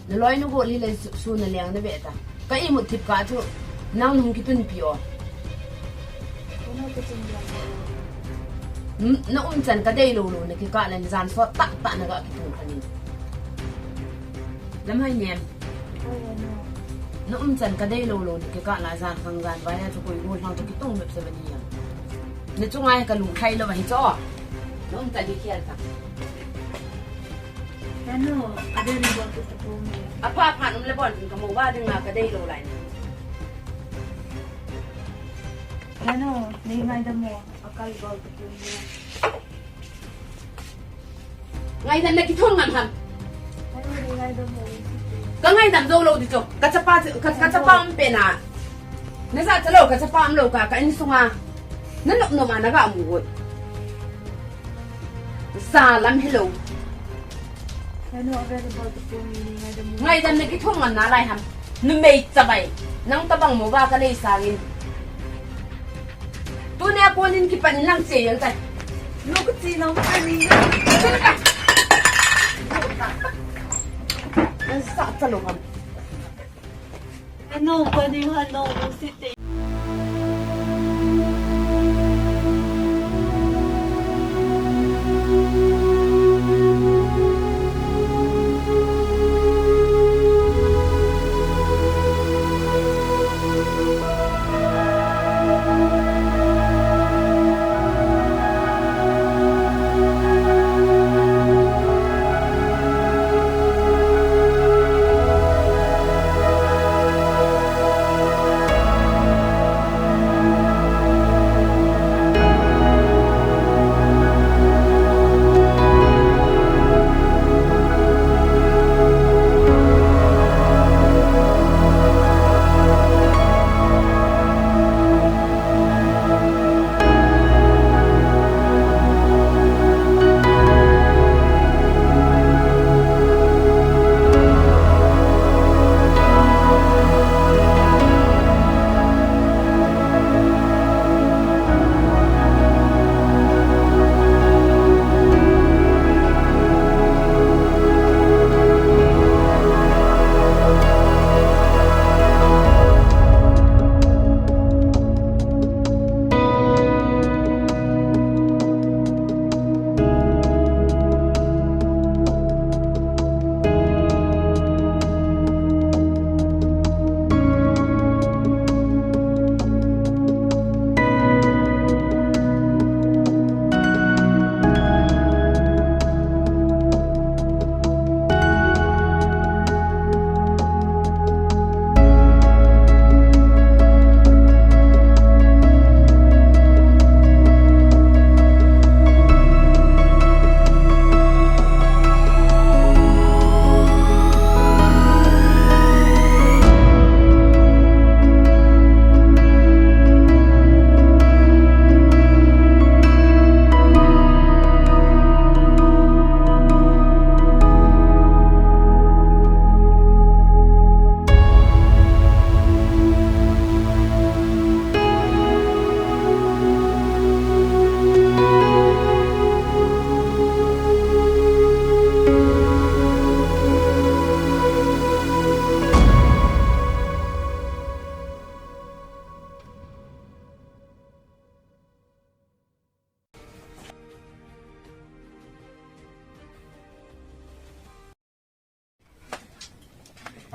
Na loi nu go li le su, su na liang na be ta. Ka imut thip ka chu nang hung kitun pi o. Ko no ka chun liang. N-, na um chan ka dei lo lo na kikah le jan sot tak tak na ga kitun kha ni. Lam hai nem. Na um chan ka dei lo lo ni kikah la jan khang jan vai a chu koi go hlang chu kitong bep se ba ni ya. Na chunga hi ka lu khai lo ba hi cho. Na um chan hi khial ta. Nanu, a dei ni bol tu tu ni. A pha pha um le bon ka mo ba ding na ka dei lo lai ni. Nanu, nei ngaidam mo. A kal bol tu tu ni. Ngaidam na kithong ngam ham. Ka ngaidam jou lou di chu. Ka chapa, ka, ka chapa um pen a. Na jachat lou, ka chapa um lou kah, ka insunga. Na nop nop a na ga mu got. Sa lam hilou. Ngaidam na kithong ngam nalai ham. Numei chabai. Nang tabang mo ba ka nei sangin. Tunia konin kipan in lang che yang tai. Lo ka chi nang ka ni. Sa ta lo ham. Ano, pwede yung ano, yung sitting.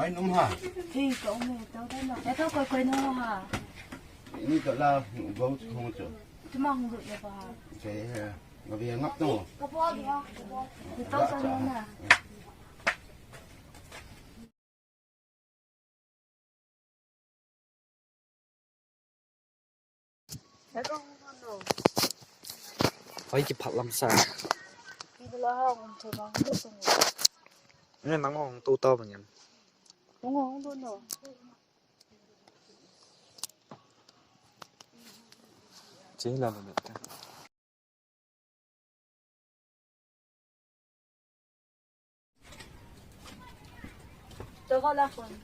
Ai, num ha. Ei, ka um e, tau dai na. E, tau koi koi no ha. Ni to la, go hong cho. Tuma hong lut le ba ha. Che he. Ngavi ngap to. Ka bo dia. Tau sa no na. Hoi, kiphat lam sa. Nge nang hong tu tau bang em. Che la la. Toko la phone.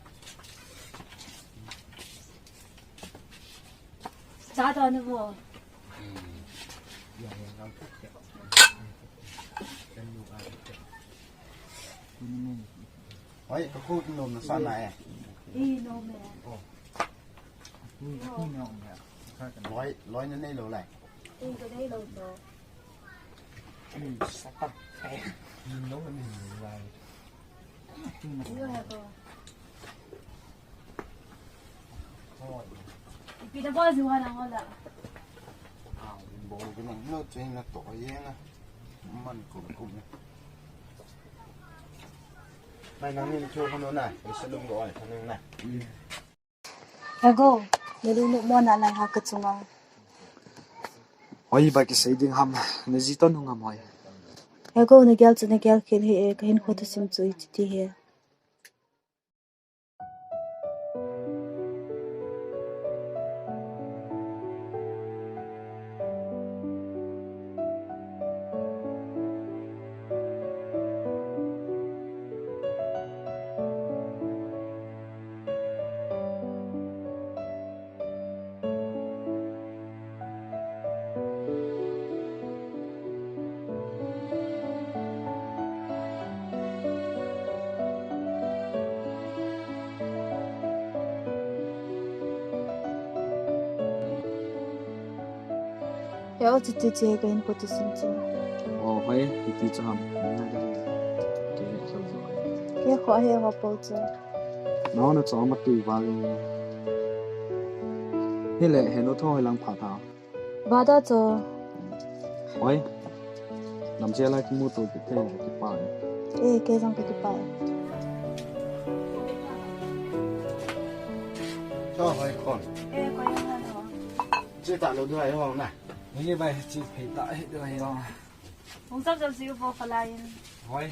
Cha to ni bo. Hoi, ka khu nom na sa na e. I nom e. Loi, loi na nei lo lai. Ei, ka nei lo to. Sa ta. Lo na nei lo lai. Yo he ko. Ipi na bo ziwa na ngola. Bo ke nang lo che na to ye na. Man ko ko. Nai nang ni cho ko na. Sa lung lo ai, nang na. Ego, na lungnom mo na lai ha ka chunga. Oi, ba kisei ding ham, na ji to nung ham oi. Ego, na gel chu na gel khel hi e, ka hinkho thusim chu iti ti hi. He o, chuti chu ka hinkho thusim chu. O, hoi, hiti chu ham. Ke kho he ho po chu. No, na chu ma tui va le. Hile, he no tho he lang pha tha. Vada cho. Oi. Lam sia la kimu to ki thei ki pa. Eh, kei jong ka kipa. Cho hoi kon. Eh, koi jong la no. Che ta lo du hai hong na. Ni bai chi phei ta he du hai hong. Hong sap sap si bo khalai in. Hoi.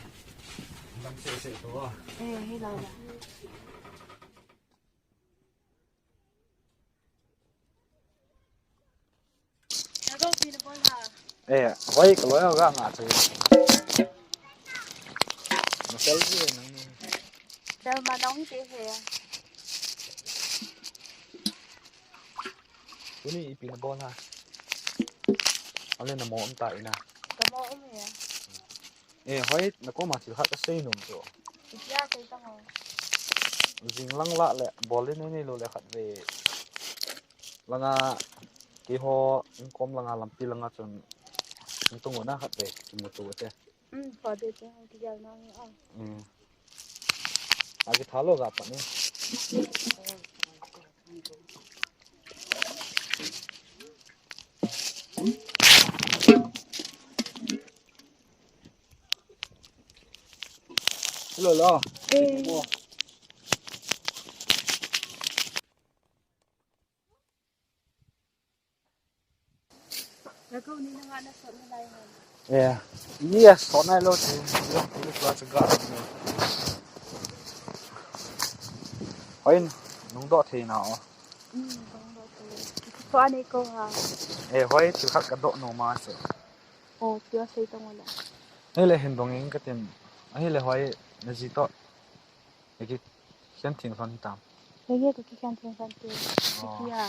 Lam se se to. Eh, hi la la. Eh, hoi, ka loi ga nga che. Na sel ji nang ni. Sel ma nong te he. Tuni ipi na bol ha. Ale na mo um ta ina. Ka mo um he. Eh, hoi, na koma thil khat ka sei nom chu. Itia sei tang o. Jing lang la le, bol le nei nei lo le khat ve. Langa, keiho, in kom langa, lampi langa chun, in tung na khat ve, kimu tu te. Um, kho de te, ki jal na ni a. Um. A ki thalo ga pa ni. Hello, lo. Eh. Lako ni na nga na sot na lai hon. Eh, ni a sot na lo ti, lo ti lo tua sa ga. Hoi, nung do thei na o. Hmm, nung do thei. Tua ni ko ha. Eh, hoi, tu khat ka do no ma se. Oh, tua sei tong la. Hele hin dong ing ka tin. Hele hoi, na ji to. Eki khen thing son hitam. Henge ka kikhen thing son te. Oh. Kia.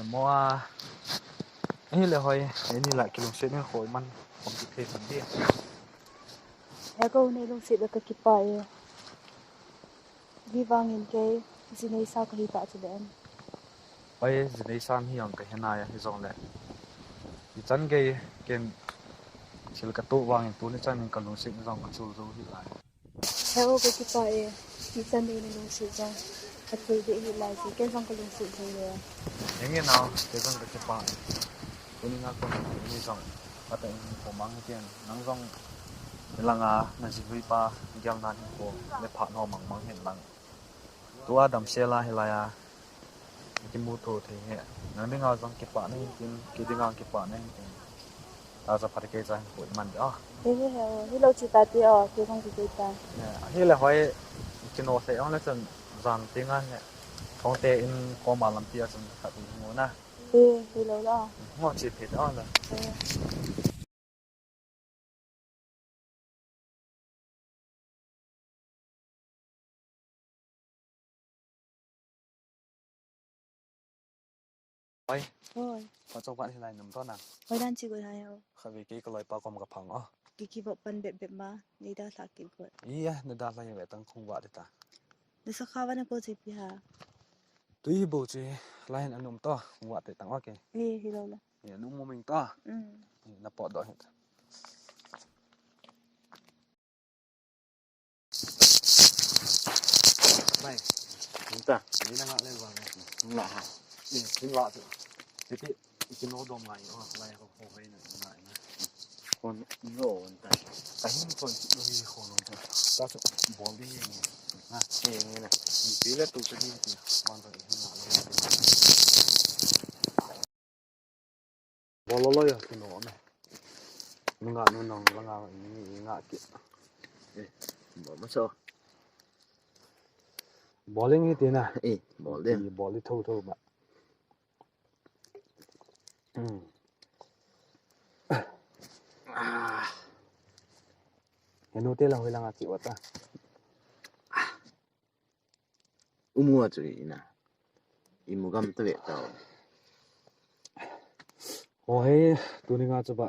Emo a. Ahile hoi, eni la kilungset nen hoi man, kom kithei man di. Eko nei lungset le ka kipa e. Hivangin kei, jinei sa kahi ta chu le. Hoi, jinei san hi ang ka hena ya hi jong le. Hichan kei, ken thil ka tu vangin tuni chan in ka lungset jong ka chul jou hi lai. He o, ka kipa e. Ichan dei nalungset jong athei deh hilai chu, ken jong kalungset thei le. Henge nao, kei jong kakipah. Tuni nga kon ni jong, kata in komang hitin, nang jong, hilanga najilui pa, gelna hinkho, le phat ho mangmang hen lang. Tua damsel a hilai a, kimuto thei nge. Nang dinga jong kipah nahin tin, kei dinga kipah nahin tin. Taja phat kei cha hin pui man de a. He, he, he, o. Hilou chi ta ti o, kei jong kikei ta. Ne, ahile hoi, kino thei ong le chun jan ti nga he. Thongte in koma lampi a chun khat ding mu na. He, hilou la. Ngo chi phi ta ong la. He. Oi. Oi. Ka chok vat hilai nam to na. Oi dan chi goi hai ho. Khavi kei ka loi pa kom ka phang o. Kiki vop pan bep bep ma, nei dalha kit got. Iya, na dalha ve tang khung vat ta. Na sakha va na ko chi pi ha. Tui bo chi, lai hin anum to, khung vat te tang o ke. Hi, hilou la. Hi, anum mo ming to. Mm. Hi, na pot do hi. Bai. Hinta. Ni na nga le wa. Nga ha. Ni, ni wa tu. Ti ti, ti no dom ngai o, lai ko ko bai na ngai na. Kon no on ta. Ka hin kon ti no hi ko no ta. Ta tu bol di ni. Na, ke ni na. Ni ti le tu ti ni ti. Man ta ni na. Bololo ya, kino na. Nunga nu nong langa ni nga ki. Eh, bol ma so. Bowling hi tina. Eh, bowling. Bowling tho tho ba. Hmm. Ah. Henu te lang hoilang a ki wata. Umu a chu ina. Imu gam ta ve ta. Ho he, tuni nga chu ba.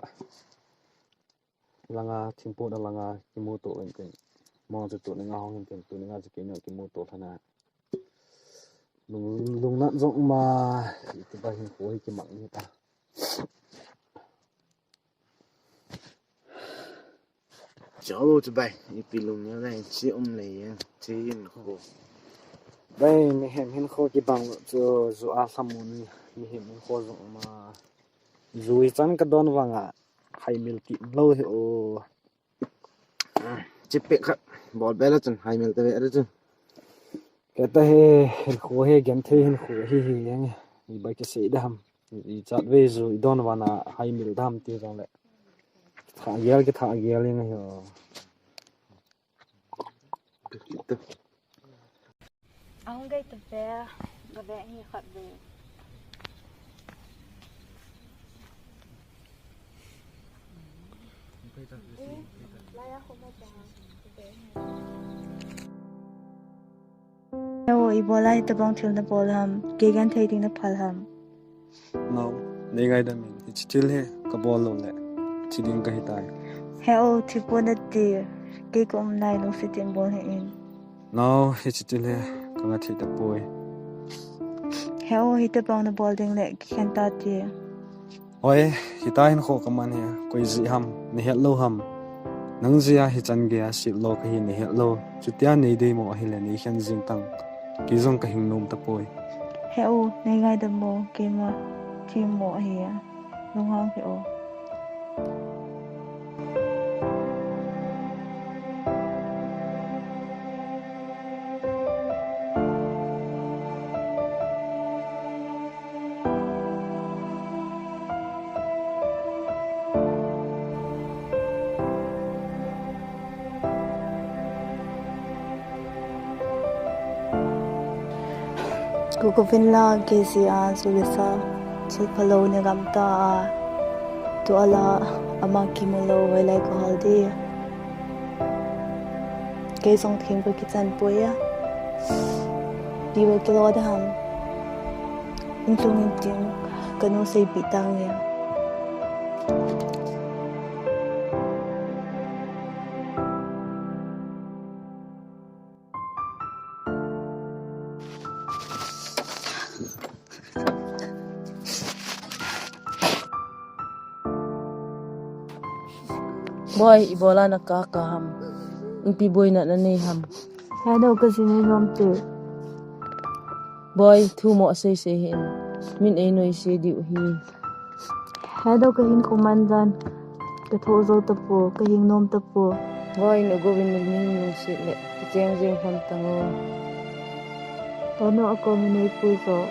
Langa, thimpu na langa, kimu to in tin. Mong chu tuni nga hong in tin, tuni nga chu kinu kimu to thana. Lung, lung nat jong ma, iti ba hin ko hi kimang ni ta. Chalo chu bai, ipi lung ya lai, chi um le ya, chi in ko. Bai, mihem hin ko kibang chu, zu a samun, mihem hin ko zu ma. Zu i chan ka don vanga, hai mil ti lo he o. Chipek khat, bol bela chun, hai mil te ve chun. Kata he, hin ko he, gen the hin ko he he yang. Ni bai ki sei dam. I chat ve zu, i don vana, hai mil dam ti jong le. Tha gel ki tha gel yang he. Ahung gai ta ve, ka ve hi khat ve. Lai a khoma cha, ka ve hi. Heo, ibola hitabang thil nabol ham, kei genthei ding naphal ham. Nao, nei ngaidam in, hiche thil hi kabol lou le, thi ding kahi tai. Heo, thi pon nati, kei ka um nai lungset in bol hih in. Nao, hiche thil hi kanga thei tapoi. Heo, hitabang nabol ding le, kikhen ta ti. Hoi, hita hin kho kaman hi, koi jeh ham, nahet lou ham. Nang jeh a hichan gei a sih lou kahi nahet lou. Chutia nei deimo ahile nei khen jing tang. Kei jong kahing nom tapoi. He u, nei ngaidam mo, keima themmo ahi a. Lunghang hih o. Kuku vinla kei jeh a julisa, chilphalou ni gamta a, tua la ama kimu lou hoilai kahol di. Kei jong thim kakichan poi a. Pi va kilo da ham. Inlung in ting kanu seipeh tange. Boi, ibola nakaka ham. Ipi boina nanei ham. Hello, ka jin ei nom te. Boi, thu mo sei sei hin. Min ei noi se diu hi. Hello, ka hin kuman jan. Ka tho zo ta po, ka hin nom ta po. Boi, nu go win min hin nu si le. Ki cheng jing hon ta ngo. Hello, a ko min ei pui zo.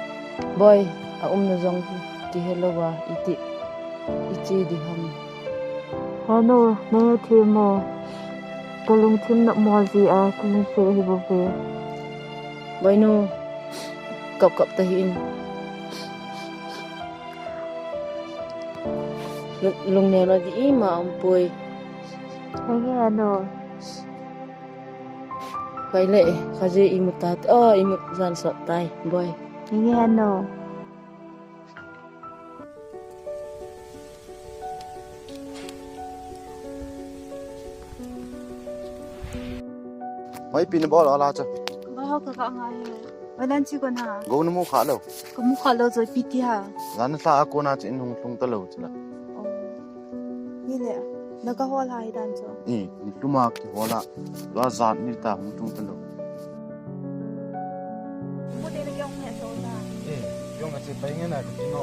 Boi, a um na jong ki hello wa iti. Ichi di ham. Hello, nei thim mo. Ka lungthim na mo ji a, ka lungthim hi bo ve. Boinu, kap kap ta hin. Lung, lungneo na di ima um poi. Henge ano. Pai le, khaje imu tat, oh, imu jan sot tai, boi. Henge ano. Mai pi na bol ala cha. Ba ho ka ka ngai he. Ba nan chi ko na. Go na mu kha lo. Ka mu kha lo jo pi ti ha. Jan sa a ko na chin hung tung ta lo chila. Oh. Ni le. Na ka hol ha hi dan cho. Eh, ni tu ma ki hola. Lo jan ni ta hung tung ta lo. Mu de le yong ne so na. Eh, yong a che pai nge na ka ti no.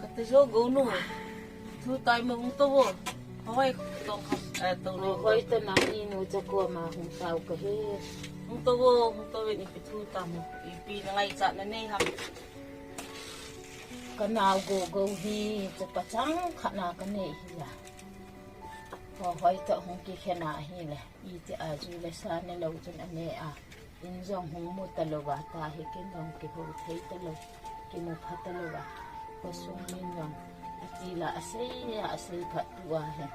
Kati jo go nu. Thu tai ma hung to wo. Hoi, tong kha, eh, tong lo. Hoi, to na ni nu cha ko ma hung tao ka he. Hung to wo, hung to ve ni pi thu ta mo. Ipi na ngai cha na nei ham. Ka nao go go hi, chapa chang khat na ka nei hi la. Ho hoi to hung ki khe na hi le. Iti a ju le sa ne lo chun a ne a. In jong hung mu ta lo va ta hi kin jong ki ho thei ta lo. Ki mu pha ta lo va. Ko sung min jong. Iti la a sei a, a sei pha tu a he.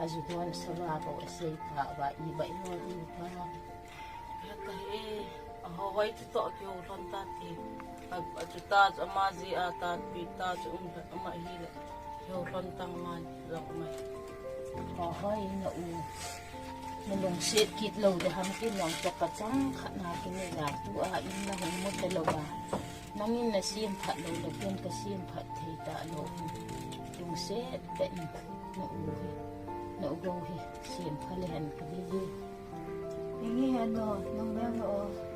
A ju hon sa va bo a sei pha va i va i hon i pha. Heta he, a ho vai chu toh kihou lhon ta ti. A, a chu ta chu ama ji a ta pi ta chu um lhon ama hi le. Kihou lhon tang man lok mai. Ho vai na u. Na lungset kit lou le ham kin long cha ka chang khat na kin le la tu a in na hung mu ta lou a. Nangin na siam phat lou le ken ka siam phat thei ta lou. Lungset ta in. Na u hi, na u go hi, siam pha le han ka bi bi. Ingi he no, nung beng no,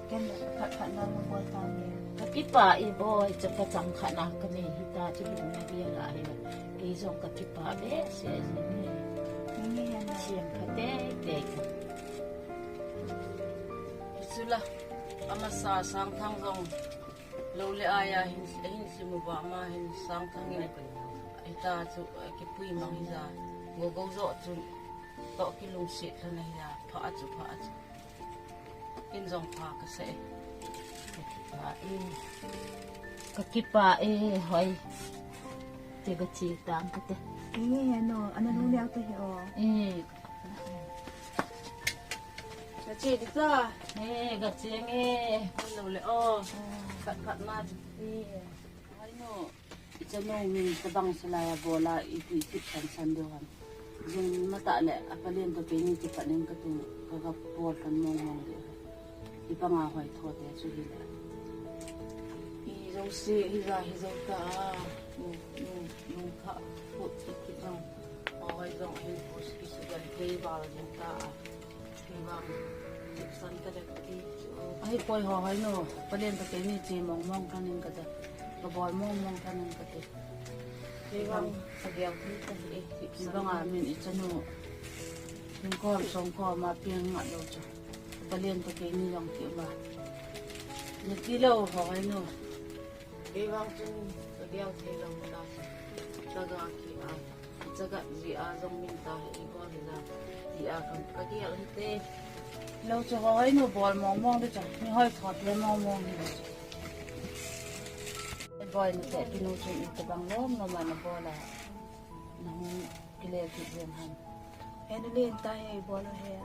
ken phat phat na nung bol ta nge. Ka kipa e boi, chapa chang khat na ka nei hi ta chu lung na bia la hi la. Kei jong ka kipa behseh jing e. Ingi he no. Siam pha tei tei ka. Chu la, amasa Sangthang jong. Lou le ai a hin, hin sim uva ama hin Sangthang in. Hita chu, eh, kipui mang hi ja. Go go jo chu. Toh kilungset lhon ahi ja. Pha chu, pha chu. Kin jong pha ka sa e. Ka kipa e. Ka kipa e, hoi. Te ka chi tang ka te. Ingi he no, ana lung le te he o. Eh. Na che di ta. Eh, ka che nge. Hello le, oh. Khat khat na. Eh. Ai no. I chanu min tabang salai a bol a, i tu i tip san san deu ham. Jing mata le, a palen to keini ti panin ka tu, ka ga bol kan mong mong de. I panga hoi tho te chu hi le. I jong si, hi ja, hi jong ta. Nu, nu, nu kha, pu, ti, ti jong. Hoi jong, hi pu, si, si, gal, kei bal jong ta. Kei bang, san ka dek ti. Ai, poi ho, hoi no. Palen ka keini che mong mong ka ning ka ta. Ka bol mong mong ka ning ka te. Kei bang, ka gel ti ta hi, eh, ti, ti bang a min i chanu. Ning ko, song ko, ma piang nga lo cha. Palen ka keini jong ti ma. Ni ti lo, ho, hoi no. Kei vang chun ka gel thei lou ta. Chaga ki a, chaga ji a jong min ta hi i bol hi la. Ji a kam ka gel hi te. Lou chu hoi nu bol mong mong de cha. Ni hoi tho te mong mong hi. Boi ni te kinu chu i tabang lom lom a na bol a. Na hung kile ki jen han. He nu len ta he bol he.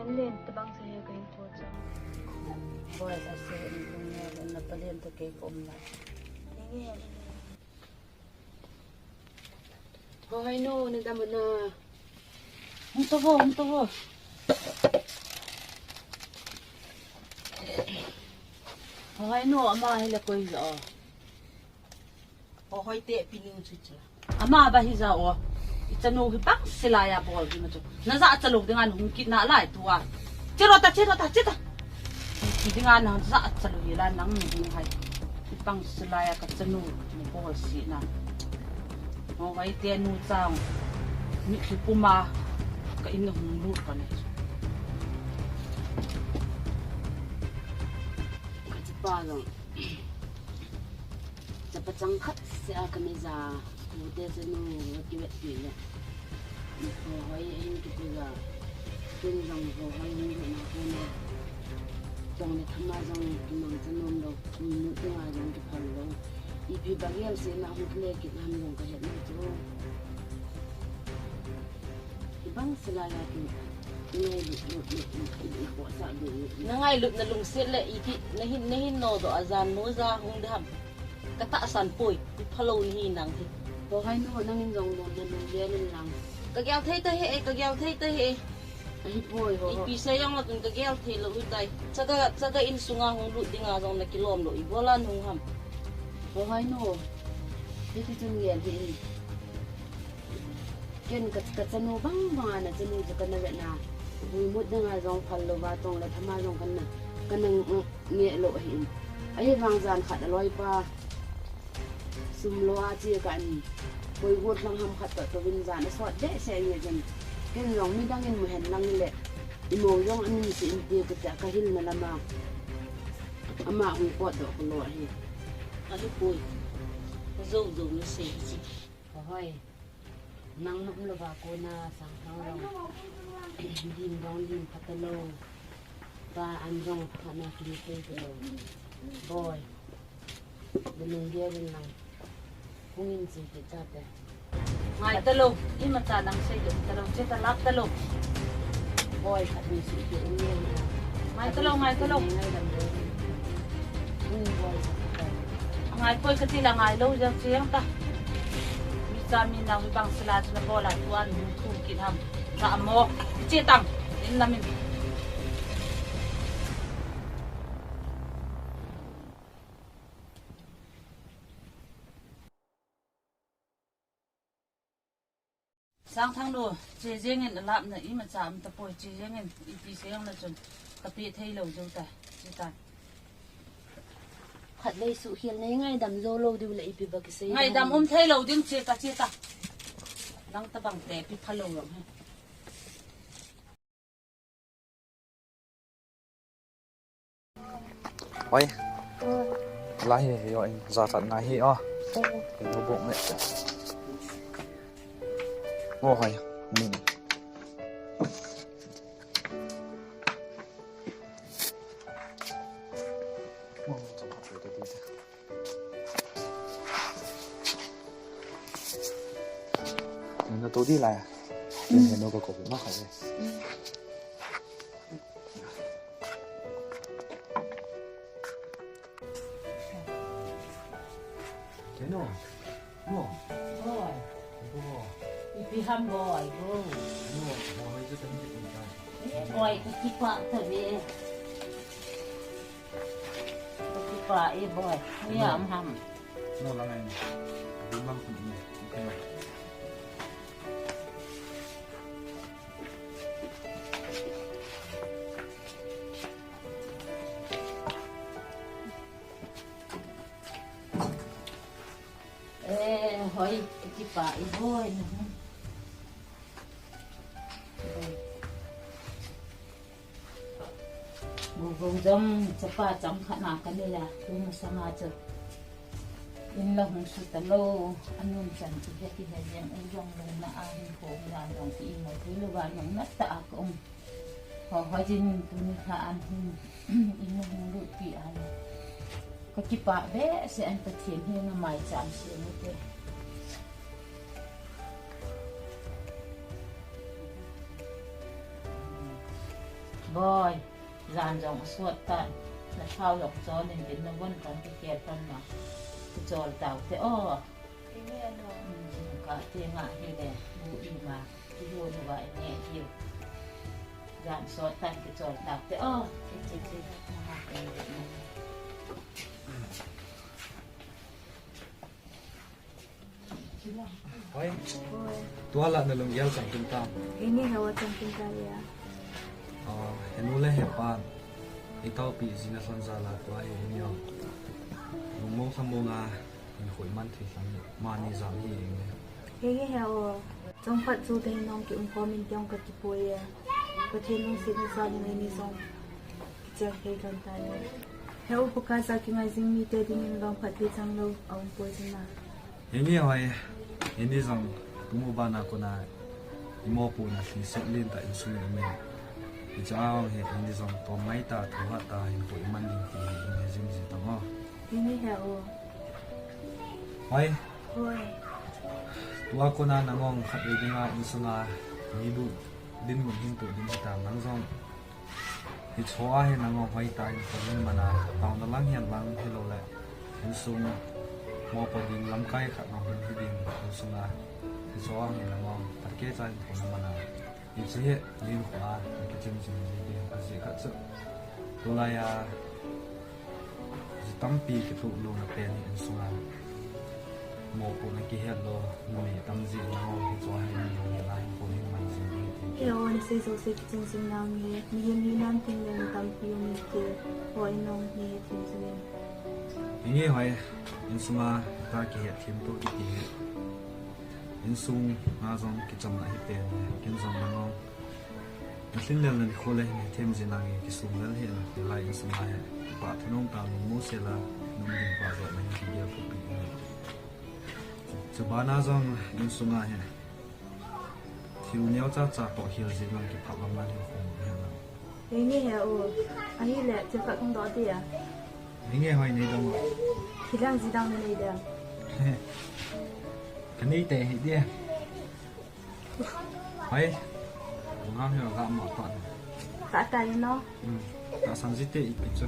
Len tabang sa he ka hin ko cha. Boy, ase in kung ne na palen ta ke ko um na. Nge. Hohoi nu, nadam na. Hung to vo, hung to vo. Hohoi nu, ama hi la koi jo. Hohoi te pinu chu chu. Ama ba hi ja o. I chanu hi bang silai a bol di ma chu. Na ja cha lou dinga hung kit na lai tua. Chiro ta, chiro ta, chita. Ti dinga na ja cha lou hi la nang ni ding hai. I bang silai a ka chanu ni bol si na. Hohoi te nu chang. Mi khi puma ka in hung lut ka ne. Ka chi pa lo. Chapa chang khat se a ka mi ja, ku te chanu va kivet pi le. Hohoi hin kipu ja, ken jong hohoi hin lut na ko na. Tong le thama jong kimang cha nom lou, mi mu te nga jong kiphal lou. Ipi ba gel se na hung kile kit ham jong ka het na chu. Ibang sila ya ki, ngai lut, lut, lut, lut, lut, lut, lut, lut. Na ngailut na lungset le, iti, na hin, na hin no do a jan mo ja hung dam. Ka tahsan poi, i phalou ni hi nang hi. Hohoi nu, nangin jong no na lung le nin lang. Ka gel thei ta he, ka gel thei ta he. Ahi poi ho. Ipi se jong la tun ka gel thei lou u tai. Chaga, chaga insunga hung lut dinga jong na kilom lou, i bola nung ham. Hohoi nu, hiti chun gel hi in. Ken ka, ka chanu bang bang a na chanu chu ka na ve na. Muimut ding a jong phal lou va tong le thama jong ka na, ka na nge lou ahi in. Ahi vang jan khat a loi pa. Sum lou a che ka ni. Koi got lang ham khat to to vin jan a sot de se nge jen. Ken jong midang in mu hen lang le. I mo jong amin si in ti ka ta ka hil na lama. Ama hung pot do ko lou ahi. Ahi poi. Ka jou jou na se si. Hohoi. Nang nom lou va ko na sang thang lou. Lim dong lim pha ta lou. Pa an jong pha na ki te ta lou. Boi. Lu nung dia rin lang. Hung in chi ki ta te. Ngai ta lou. Imacha nang sei lou ta lou. Che ta lap ta lou. Boi khat ni si ki um ni. Ngai ta lou, ngai ta lou. Ngai dam lou. Hung boi sa ta. Ngai poi ka ti la ngai lou jeng chiang ta. Mi cha mi nau hi bang sila chuna bol a tuan hung thu kin ham. Cha mo. Che tang. In la min. Sangthang nu, che jeng in alap na imacha um tapoi, che jeng in ipi sei jong na chun ka pe thei lou jou ta, che ta. Khat vei suhkhel nei ngaidam jou lou diu le ipi ba kisei. Ngaidam um thei lou ding che ta, che ta. Nang tabang te pi phalou jong he. Oi. La hi, hi, oi, ja khat ngai hi, o. Hi, no bok ne. Ngo hai. Ni. Nana to di la. Nana no ko ko ma kha. Keno. No. Boy. Go. Ipi ham boy. Go. No. Boy, just a minute. Eh, boy, ka kipa ta ve. Ka kipa e boy. Ni am ham. No, lang ai. Dum lang kun ni. Eh, hoi, ka kipa e boy. Gogou jong chapa chang khat na ka nei a, tu masanga chu in la hung su ta lou, anun chan chu he ti he jeng u jong lungna a hin ko la jong ki imo tu lou va nung na ta a ka um. Ho ho jin in tu ni kha an hin in la hung lut pi an. Ka kipa behseh an Pathen hi na mai cham se ni te. Boi, jan jong asot tan. Na thao lok chol in tin na von kan kikel pan ma. Kichol tau te o. Ka ti nga hi le, bu i ma, ki bu nu ba i ne hi. Jan sot tan kichol tau te o. Ki chi chi. Hoi. Tua la na lunggel chang kin ta. Ini hawa chang kin ta ya. Ah, henu le hepa. I taupi jina san za la tua hi ni yo. Lungmong samong a, in khoi man thi sang mani jam hi eng le. Henge he o. Chong phat chu te nong ki um ko min tiang ka ki poi ya. Pathen lungsetna jal in ni jong. Kicheng thei lhon ta ni. He upa ka ja kingai jing mite dingin vangphat thei chang lou a um poi chun na. Henge hoi, henge jong, tumu bana kona, i mopohna lhiset lentah insung in um e. Hiche a hung hi, henge jong, tom ngai ta, thoh hat ta, hinkho i man ding ti hi, i um e jing jing tang o. Henge he o. Hoi. Hoi. Tua kona nangong khatvei dinga insunga, mi bu, dinmun hin tu ding hita nang jong. Hiche a hi nangong hoitah in kon in mana, taona lang hihen lang hilou le, insung mopo ding lamkai khat nong hin hi ding insunga, hiche a hi nangong phatkecha in kon in mana, hiche hi, hinkho a, kichim chim ji ding, ajeh khat chu, tulai a, ji tampi kituh louna pen hi insunga, mopohna kihet lou, numei tam jeh in nangong hiche a hi nangong hi la hinkho hi man jing ding ti. He o, na sei jouse kichim chim nang e, mihem hi nan thing le tampi um in ti, ho in nong hi thim chim in. Henge hoi, insunga ta kihet thim to kiti hi. Insunga jong kichamna hi pen hi, ken jong nangong. Na lhin lel na nikho le hin hethem jing nange kisum lel hi na, hilai insunga hi. Pa thanop tah lungmong sel a, nung ding pa jong na hi kigel thupi hi. Chubana jong insunga hi. Thil neocha cha toh hil jing nang kiphat lam nan hi khom hi na. Henge he o. Ahile, thil khat kong doh dia. Henge hoi nei dong o. Thil dang ji dang nei dia. Ka nei te hi dia. Hoi. Ngam hi ga ma pa. Ka ta no. Hmm. Tahsan ji te ipi chu.